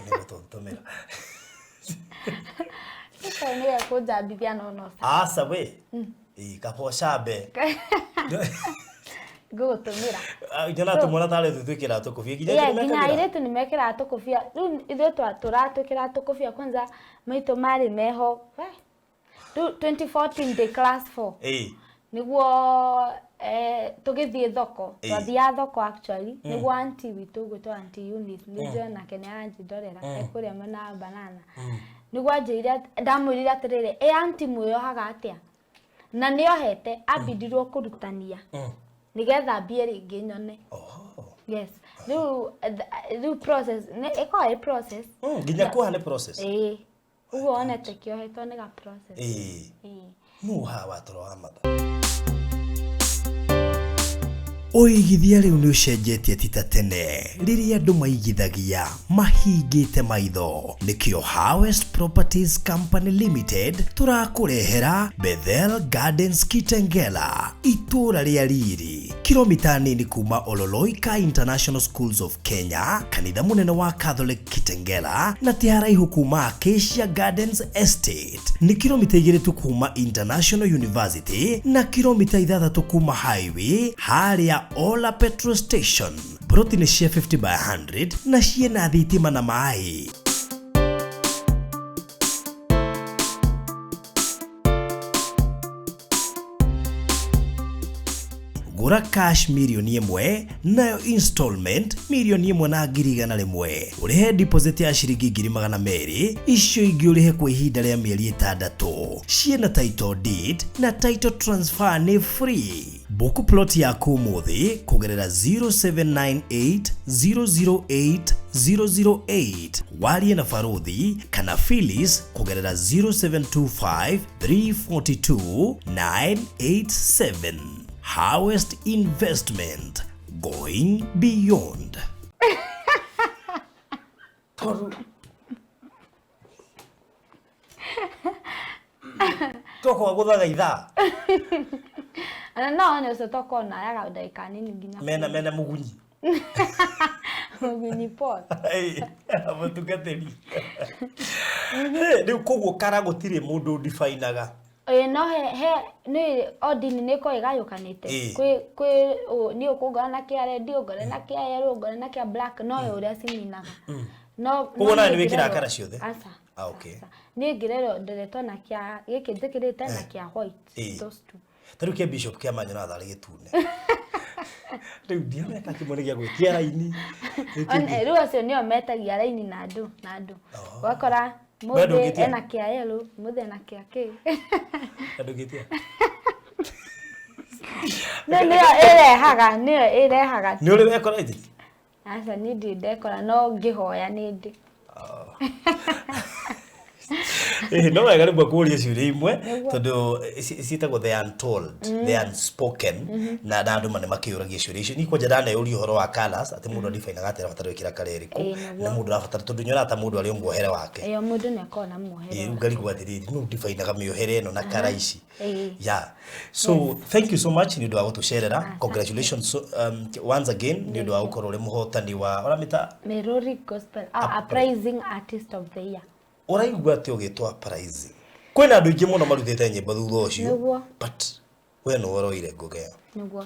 Nĩgũtũtũmĩra. Kau nĩ gekũnjambithia no Aca we. Ĩ kaba ũcambe. Ngũgũtũmĩra. Nyonaga tũmwana tarĩ ithuĩ twĩkĩraga tũkũbia nginya Yeah, airĩtu nginya mekagĩra? Airĩtu nĩ mekĩraga tũkũbia. Rĩu ithuĩ tũratwĩkĩraga tũkũbia kwanza maitũ marĩ meho. We, rĩu 2014 ndĩ class 4. Nĩguo tũgĩthiĩ thoko, Ĩĩ. twathiaga thoko actually, nĩguo auntie witũ ũgwĩtwo Auntie Eunice, nĩ njũĩ onake nĩ aranjĩndorera ekũrĩa mwena wa banana. Nĩguo anjĩrire ndamwĩrire atĩrĩrĩ, ĩ auntie, mwĩyohaga atĩa? Na nĩohete ambindirwo kũrutania nĩgetha mbie rĩngĩ nyone. Oh. Yes, rĩu rĩu process nĩ ĩkoragwo ĩ process. Nginya kuoha nĩ process. Ĩĩ, ũguo wonete kĩohetwo nĩ ga process. Ĩĩ. Ĩĩ. Nũ haha watoro wa matha? Ũigithia rĩu nĩ ũcenjetie, ti ta tene rĩrĩa andũ maigithagia mahingĩte maitho. Nĩkĩo Harvest Properties Company Limited tũrakũrehera Bethel Gardens Kitengela, itũũra rĩa riri, kilomita nini kuma Ololoika International Schools of Kenya, kanitha mũnene wa Catholic Kitengela, na ti haraihu kuma Acacia Gardens Estate. Nĩ kilomita 2 tu kuma International University na kilomita 6 kuma highway harĩa Ola Petrol Station. Broti nĩ cia 50 by 100 na ciĩna thitima na maĩ. Gũra cash 1 mirioni, nayo installment 1,100,000. Ũrĩhe deposit ya ciringi 200,000, icio ingĩ ũrĩhe kwa ihinda rĩa mĩeri 6. Ciĩna title deed na title transfer nĩ free. Book plot yaku ũmũthĩ kũgerera 0798 008 008, warie na Baruthi kana Phyllis kũgerera 0725 342 987. Harvest Investment, going beyond. Tondũ tokwa gũthaga ithaa. Ona no one ũcio tokorwo nayaga ndagĩka nini nginya. Mena mũgunyi. Mũgunyi Paul. Mũtungatĩri rĩu koguo kara gũtirĩ mũndũ ndibainaga. Ĩĩ, no he nĩ o ndini nĩ ĩkoragwo ĩgayũkanĩte. Kwĩ niĩ ũkũngora na kĩa red, ũngore na kĩa yellow, ũngore na kĩa black, no we ũrĩa cininaga no. Koguo No nawe niĩ nĩ wĩkĩraga ngĩrerwo- kara ciothe? Aca. Ah, okay. Aca. Niĩ ngĩrerwo nderetwo na kĩa gĩkĩ njĩkĩrĩte na kĩa white. Those two. Ta rĩu kĩa bishop kĩa manyonaga tarĩ gĩtune, rĩu ndiamenya kĩmwe nĩ gĩa gwĩtia raini. Rĩu acio nĩo metagia raini na andũ ũgakora We mũthĩ ndũngĩtia? ena kĩa yellow, mũthĩ ena kĩa kĩ. Ndũngĩtia? No nĩyo ĩrehaga. Nĩ ũrĩ wekora ithiti? Aca, niĩ ndirĩ ndekora, no ngĩhoya nĩ ndĩ. Ĩĩ, no wega rĩmwe kũũria ciũria imwe Nĩguo. tondũ ciĩtagwo the untold, the unspoken, na andũ nĩ makĩũragia ciũria icio. Niĩ kwanja ndaneyũria ũhoro wa colours, atĩ mũndũ adibainaga atĩ arabatara gwĩkĩra colour ĩrĩkũ. Ĩĩ, nĩguo. Na mũndũ arabatara, tondũ nyonaga ta mũndũ arĩ o muohere wake. Ĩyo mũndũ nĩ akoragwo na muohere. Ĩĩ, rĩu ngarigwo atĩrĩrĩ, nũ ndibainaga mĩohere ĩno na colour ici? Yeah, so thank you so much nĩ ũndũ wa gũtũcerera. Congratulations once again nĩ ũndũ wa gũkorwo ũrĩ mũhotani wa ũramĩta Merori Gospel Uprising Artist of the Year. Ũraigua atĩ ũgĩtwo Uprising, kwĩna andũ aingĩ mũno marutĩte nyĩmbo thutha ũcio, Nĩguo. but we nĩ ũroire ngũgĩ ĩyo. Nĩguo,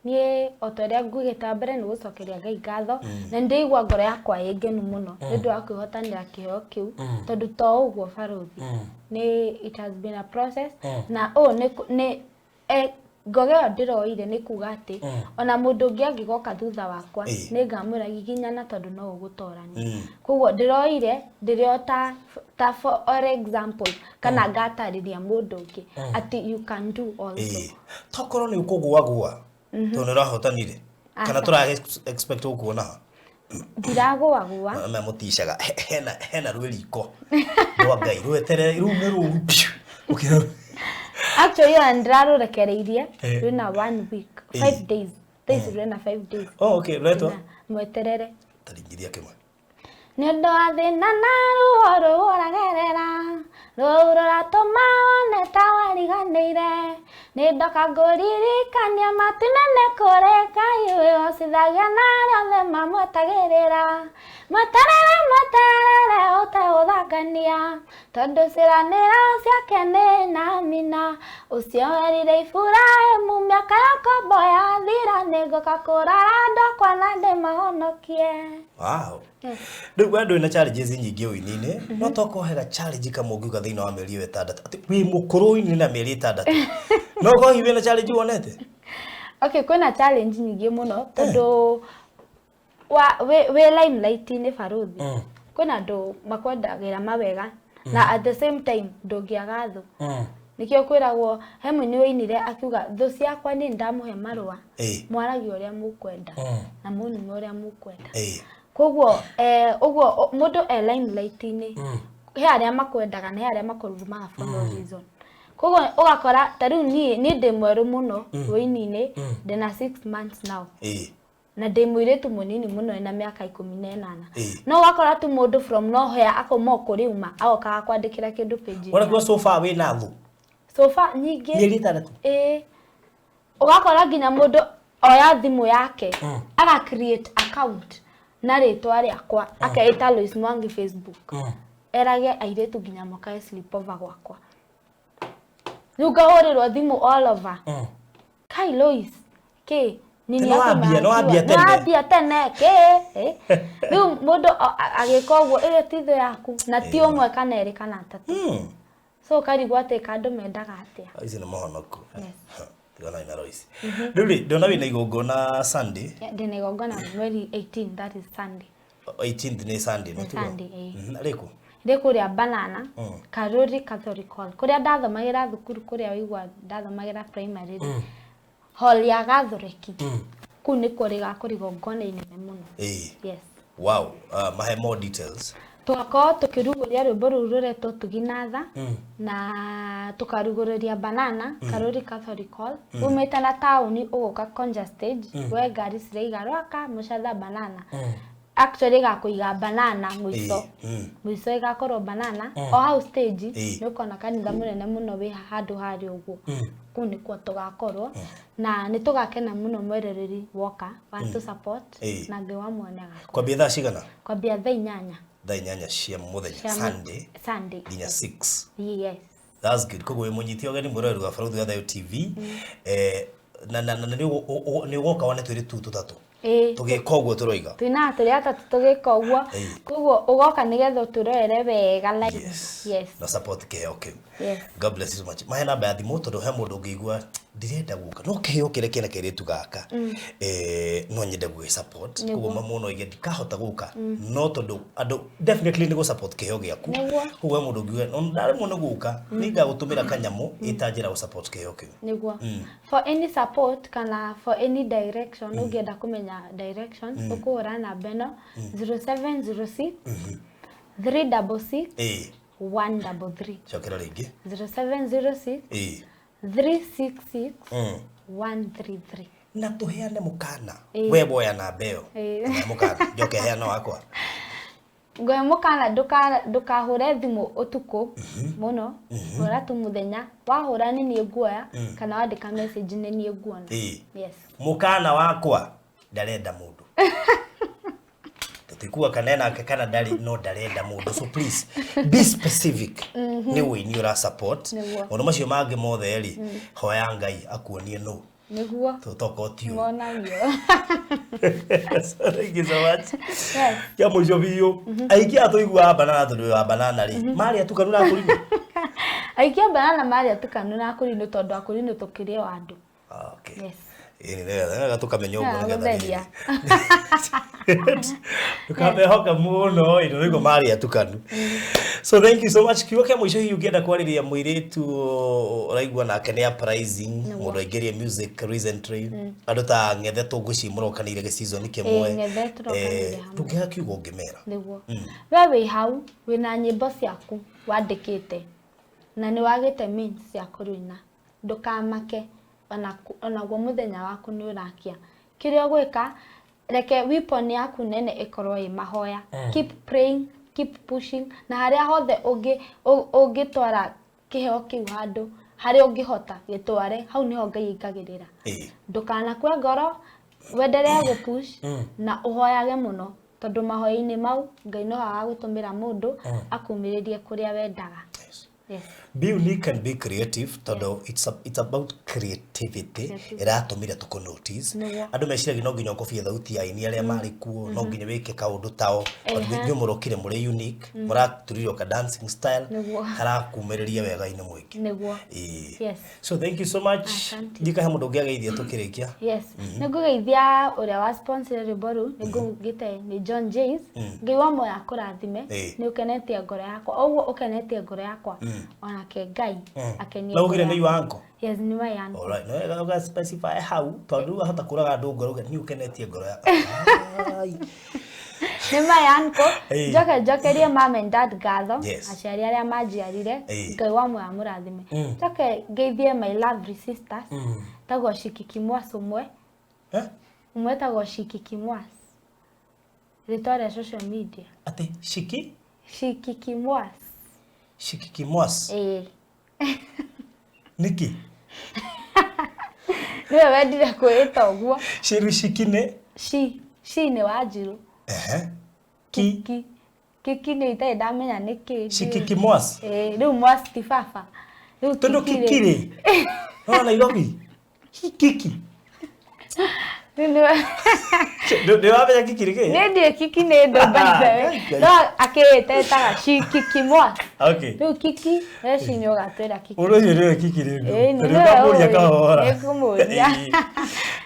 niĩ o ta ũrĩa ngugĩte wa mbere nĩ gũcokeria Ngai ngatho, na nĩndĩigua ngoro yakwa ĩ ngenu mũno nĩ ũndũ wa kwĩhotanĩra kĩheo kĩu, tondũ to ũguo barũthi, nĩ it has been a process, na ũũ nĩ ngoga ĩyo ndĩroire nĩ kuga atĩ ona mũndũ ũngĩ angĩgoka thutha wakwa, nĩ ngamwĩra giginyana tondũ no ũgũtorania. Koguo ndĩroire ndĩrĩ o ta for example, kana ngatarĩria mũndũ ũngĩ atĩ you can do also. Ĩĩ, tokorwo nĩ ũkũgũagũa tondũ nĩ ũrahotanire, kana Aca. tũra expect gũkuona ha? Ndiragũagũa. Me mũticaga hena rwĩriko rwa Ngai rweterere rĩu nĩ rũru piu. Ũkĩra. Actually ona ndĩrarũrekereirie. Rwĩna one week, 5 days, thaa ici rwĩna 5 days. Oh, okay, rwetwo? Na mweterere. Taringithia kĩmwe. Nĩ ũndũ wa thĩna na ruo rũu ũragerera, rũu rũratũma wone ta wariganĩire, nĩ ndoka ngũririkania matu-inĩ kũrĩ Ngai wĩhocithagia na arĩa othe mamwetagĩrĩra. Mweterere, mweterere ũtegũthangania, tondũ ciĩranĩro ciake nĩ namina. Ũcio werire Iburahĩmu mĩaka ya ngombo yathira, nĩngũka kũrora andũ akwa na ndĩmahonokie. Wow. Rĩu we ndũrĩ na challenges nyingĩ ũini-inĩ, no tokohera challenge kamwe ũngiuga thĩinĩ wa mĩeri ĩyo 6, atĩ wĩ mũkũrũ ũini na mĩeri 6. No ko hihi wĩna challenge wonete? Okay, kwĩna challenge nyingĩ mũno tondũ wa wĩ limelight-inĩ baruthi, kwĩna andũ makwendagĩra mawega na at the same time ndũngĩaga thũ. Nĩkĩo kwĩragwo he mũini wainire akiuga, "Thũ ciakwa nĩ ndamũhe marũa, mwaragia ũrĩa mũkwenda na mũnume ũrĩa mũkwenda." Koguo ũguo mũndũ e limelight-inĩ, he arĩa makwendaga na he arĩa makũrumaga for no reason. Koguo ũgakora ta rĩu niĩ ndĩ mwerũ mũno wĩini-inĩ, ndĩna 6 months now na ndĩ mũirĩtu mũnini mũno ena mĩaka 18. No ũgakora tu mũndũ from nowhere akauma o kũrĩ uma agokaga kwandĩkĩra kĩndũ page. Wona kuwa so far wĩna thũ? So far nyingĩ. Mĩeri 6. Ĩĩ, ũgakora nginya mũndũ oya thimũ yake aga create account na rĩtwa rĩakwa, akeĩta Lois Mwangi Facebook, erage airĩtu nginya mokae sleepover gwakwa. Rĩu ngahũrĩrwo thimũ all over, "Kai Lois, kĩ nini?" Nĩ wambia, nĩ wambia tene. Wambia tene kĩ? Rĩu mũndũ agĩka ũguo, ĩyo ti thũ yaku na ti ũmwe kana erĩ kana atatũ. So ũkarigwo atĩ kandũ mendaga atĩa. Ici nĩ mohonoku. Yes. Tigana na Lois. Rĩu rĩ, ndĩrona wĩna igongona Sunday. Yeah, ndĩna igongona mweri 18, that is Sunday. 18th nĩ Sunday, no Nĩ tiguo? Sunday, ĩĩ. Rĩkũ? Ndĩ kũrĩa Banana, Karuri Catholic Hall, kũrĩa ndathomagĩra thukuru, kũrĩa wĩigua ndathomagĩra primary rĩ, hall ya Gathoreki, kũu nĩkuo rĩgakorwo igongona inene mũno. Yes. Wow, mahe more details. Tũgakorwo tũkĩrugũria rwĩmbo rũu rũretwo Tuginatha na tũkarugũrĩria Banana, Karuri Catholic Hall. Umĩte na taũni ũgũka Konja stage, we ngari ciraiga Rwaka Mũcatha Banana. Actually ĩgakũiga Banana mũico. Mũico ĩgakorwo Banana o hau stage. Nĩ ũkona kanitha mũnene mũno wĩ handũ harĩa ũguo. Kũu nĩkuo tũgakorwo na nĩ tũgakena mũno mwerereri woka wa tũ support na Ngai wa muone agakorwo. Kwambia thaa cigana? Kwambia thaa 8. Thaa 8 cia mũthenya? Sunday? Sunday. Nginya 6? Yes. That's good. Koguo wĩ mũnyiti ũgeni mwĩroreri wa Barũthi wa Thayo TV, na nĩ ũgoka wone twĩrĩ tu tũtatũ tũgĩka ũguo tũroiga. Twĩna tũrĩ atatũ tũgĩka ũguo. Koguo ũgoka nĩgetha ũtũrorere wega live. Yes. Yes. Na support kĩheo kĩu. Yes. God bless you so much. Mahe namba ya thimũ tondũ he mũndũ ũngĩigua ndĩrenda gũka no kĩheo kĩrĩa kĩna kairĩtu gaka, no nyende gũgĩ support. Koguo mũno oige ndikahota gũka no tondũ andũ definitely nĩ gũ support kĩheo gĩaku. Koguo he mũndũ ũngiuga no ndaremwo nĩ gũka, nĩ ngagũtũmĩra kanyamũ ĩtanjĩra gũ support kĩheo kĩu. Nĩguo. For any support kana for any direction, ũngĩenda kũmenya direction, ũkũhũra namba ĩno, 0706 366 133. Cokera rĩngĩ. 0706 366 133. Na tũheane mũkana. We woya namba ĩyo. Mũkana njoke heana wakwa. Ngwe mũkana, ndũkahũre thimũ ũtukũ mũno, hũra tu mũthenya. Wahũra nĩ niĩ nguoya, kana wandĩka message nĩ niĩ nguona. Yes. Mũkana wakwa, ndarenda mũndũ, tũtikuga kana enake kana ndarĩ, no ndarenda mũndũ, so please be specific nĩ wĩini ũra support. Maũndũ macio mangĩ mothe rĩ, hoya Ngai akuonie nũ. Tũtoka ũtiũĩ. Monagio. So thank you so much. Yes. Kĩa mũico biũ, aingĩ a tũiguaga Banana tondũ wa Banana rĩ, marĩa tukanu na kũrinũ. Aikia Banana marĩa tukanu na akũrinũ, tondũ akũrinũ tũkĩrĩ o andũ. Ah, okay. Yes. Ĩĩ, nĩ wega tũkamenya ũguo nĩgetha gũtheria. Ndũkamehoka mũno ĩ, nĩguo marĩa tukanu. So thank you so much. Kiugo kĩa mũico hihi ũngĩenda kwarĩria mũirĩtu ũraigua nake nĩ uprising, mũndũ aingĩrie music recently, andũ ta Ng'ethe tũngũci mũrokanĩire gĩseason kĩmwe. Ng'ethe tũrokanĩire hamwe. Ndũngĩaga kiugo ũngĩmera? Nĩguo. We wĩ hau wĩna nyĩmbo ciaku wandĩkĩte na nĩ wagĩte means cia kũrũina, ndũkamake, onaguo mũthenya waku nĩ ũrakia. Kĩrĩa ũgwĩka, reke weapon yaku nene ĩkorwo ĩ mahoya. Keep praying, keep pushing, na harĩa hothe ũngĩtwara kĩheo kĩu, handũ harĩa ũngĩhota gĩtware, hau nĩho Ngai aingagĩrĩra. Ndũkanakue ngoro, wendelee gũpush na ũhoyage mũno, tondũ mahoya-inĩ mau Ngai no agagũtũmĩra mũndũ akumĩrĩrie kũrĩa wendaga. Yes. Yes. Be unique and be creative, tondũ it's about creativity. Creativity. Ĩratũmire tũkũ notice. Andũ meciragia no nginya ũkobie thauti ya aini arĩa marĩ kuo, no nginya wĩke kaũndũ tao, but inyuĩ mũrokire mũrĩ unique, mũratũrire ka dancing style karakumĩrĩria wega-inĩ mũingĩ. Ĩĩ. So thank you so much. Asante. Ndikahe mũndũ ũngĩ ageithia tũkĩrĩkia. Yes, nĩ ngũgeithia ũrĩa wa sponsor rwĩmbo rũu, nĩ ngũgĩte nĩ John Jays. Ngai wa moya akũrathime. Nĩ ũkenetie ngoro yakwa, ũguo ũkenetie ngoro yakwa, onake Ngai akenie Na ugire ngoro nĩ yakwa. your uncle? Yes, nĩ my uncle. Alright, no wega uga specify hau tondũ rĩu ahota kũraga andũ ngoro uge nĩ ũkenetie ngoro yakwa. Ai. Nĩ my uncle. Njoke njokerie mom and dad ngatho, aciari arĩa manjiarire. Ngai wa moya mũrathime. Njoke ngeithie my lovely sisters, tagwo Shikiki Mwas ũmwe. Eh? Ũmwe tagwo Shikiki Mwas, rĩtwa rĩa social media. Atĩ Shiki? Shikiki Mwas. Shikiki Mwas? Ĩĩ. Nĩkĩ? Nĩwe wendire kwĩĩta ũguo. Shiru Shiki nĩ? Shi, Shi nĩ Wanjiru. Ehe. Ki? Kiki. Kiki nĩ itarĩ ndamenya nĩ kĩ. Shikiki Mwas? Ĩĩ, rĩu Mwas ti baba. Rĩu Tondũ Kiki rĩ. Kiki rĩ? No Nairobi. Kiki. Rĩu nĩwe. Ndĩ wamenya Kiki nĩ kĩ? Nĩ ndiĩ Kiki nĩ ndũ, by the way. Ngai. No akĩĩta ĩtaga Shikiki Mwas. Rĩu Kiki, we Shi nĩ ũgatwĩra Kiki. Ũndũ ũcio nĩwe Kiki nĩ ndũ. Ĩĩ, nĩ Tondũ nĩwe ũkamũria ũĩ. kahora. Nĩ ngũmũria.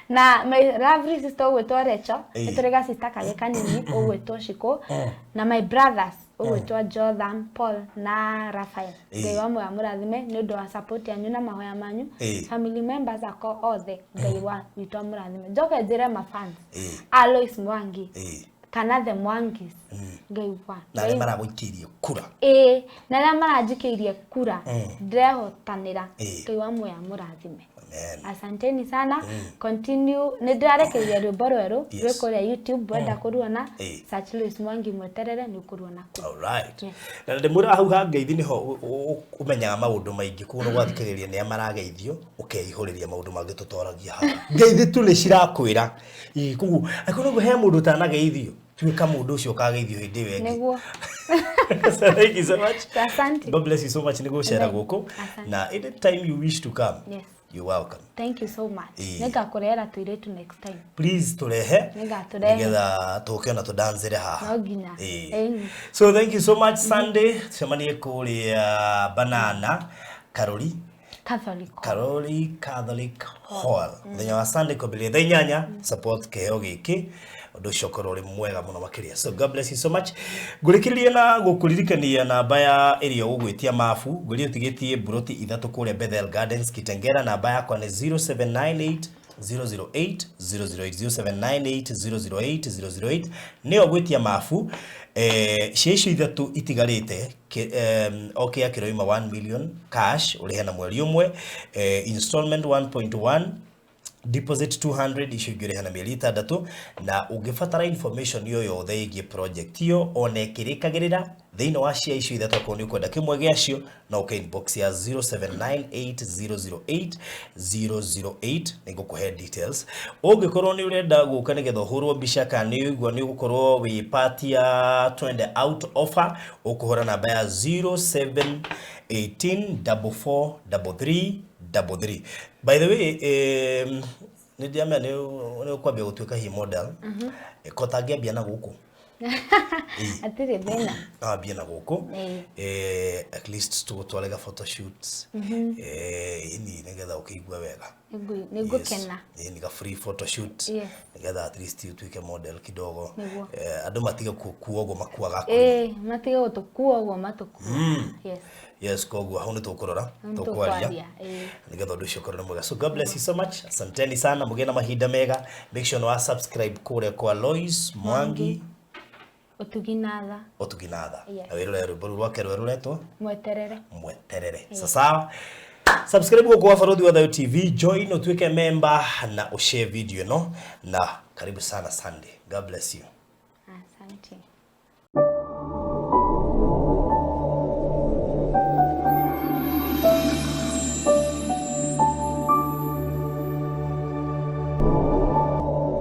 Na my lovely sister ũgwĩtwo Rachel, nĩ tũrĩ ga sister kangĩ kanini ũgwĩtwo Shiko, na my brothers ũgwĩtwo Jotham, Paul na Raphael. Ngai wa muoyo amũrathime nĩ ũndũ wa support yanyu na mahoya manyu. Family members akwa othe, Ngai wa witũ amũrathime. Njoke njĩre ma fans, Alois Mwangi, kana the Mwangis, Ngai wa Na arĩa maragũikĩirie kura. Ĩĩ, na arĩa maranjikĩirie kura, ndĩrehotanĩra. Ngai wa muoyo amũrathime. Amen. Asanteni sana. Continue, nĩ ndĩrarekereria rwĩmbo rwerũ rwĩ kũrĩa YouTube, wenda kũruona, search Lois Mwangi Mweterere, nĩ ũkũruona kũu. Alright. Yes. Na ndĩmwĩra hau ha ngeithi nĩho ũmenyaga maũndũ maingĩ, koguo nĩ gwathikĩrĩria nĩa marageithio, ũkeihũrĩria maũndũ mangĩ tũtoragia haha. Ngeithi tu nĩ cirakwĩra. Ĩĩ, koguo angĩkorwo nĩguo he mũndũ ũtanageithio, tuĩka mũndũ ũcio ũkageithio hĩndĩ ĩyo ĩngĩ. Nĩguo. So thank you so much. Asante. God bless you so much nĩ gũcera Amen. gũkũ. Asante. Na anytime you wish to come, Yes. you're welcome. Thank you so much. Ĩĩ. Nĩngakũrehera tũirĩtu next time. Please tũrehe. Nĩngatũrehe. Nĩgetha tũke ona tũdanzĩre haha. No nginya. Ĩĩ. Ĩĩ. So thank you so much. Sunday tucemanie kũrĩa Banana Karori. Catholic Hall. Karori Catholic Hall. Mũthenya wa Sunday kwambĩrĩria thaa 8, support kĩheo gĩkĩ, ũndũ ũcio ũkorwo ũrĩ mwega mũno makĩria. So God bless you so much. Ngũrĩkĩrĩria na gũkũririkania namba ya ĩrĩa ũgwĩtia mabu, ngwĩrire ũtigĩtie mburoti 3 kũrĩa Bethel Gardens Kitengela. Namba yakwa nĩ 0798 008 008, 0798 008 008, nĩyo gwĩtia mabu. Cia icio 3 itigarĩte, o kĩa kĩroima 1 million cash ũrĩhe na mweri ũmwe, installment 1.1, deposit 200, icio ingĩ ũrĩha na mĩeri 6. Na ũngĩbatara information yo yothe ĩgiĩ project ĩyo ona ĩkĩrĩkagĩrĩra thĩinĩ wa cia icio 3, akorwo nĩ ũkwenda kĩmwe gĩacio, no ũke inbox ya 0798 008 008, nĩngũkũhe details. Ũngĩkorwo nĩ ũrenda gũka nĩgetha ũhũrwo mbica kana nĩ ũigua nĩ ũgũkorwo wĩ part ya twende out offer, ũkũhũra namba ya 07 18 double four double three double three. By the way, nĩ ndĩramenya nĩ ũkwambia gũtuĩka hi model. Ko tangĩambia na gũkũ? Hatirĩ thĩna. No ambie na gũkũ. Ĩĩ. At least tũgũtware ga photoshoots. Ĩni nĩgetha ũkĩigue wega. Nĩngũkena. Yes. Ĩni ga free photoshoot. Yes. Nĩgetha at least ũtuĩke model kidogo. Nĩguo. Andũ matige gũkua ũguo makuaga kũrĩ. Ĩĩ, matige gũtũkua ũguo matũkua. Yes. Yes, koguo hau nĩ tũkũrora, Hau nĩ tũkwaria. tũkwaria, ĩĩ. Nĩgetha ũndũ ũcio ũkorwo nĩ mwega. So God bless you so much. Asanteni sana, mũgĩe na mahinda mega. Make sure nĩ wa subscribe kũrĩa kwa Lois Mwangi. Ũtugi na tha. Ũtugi na tha. Yes. Na wĩrore rwĩmbo rũu rwake rwerũ rũretwo Mweterere. Mweterere. Sasa subscribe gũkũ wa Barũthi wa Thayũ TV, join ũtuĩke member na ũshare video ĩno, na karibu sana Sunday. God bless you. Asante.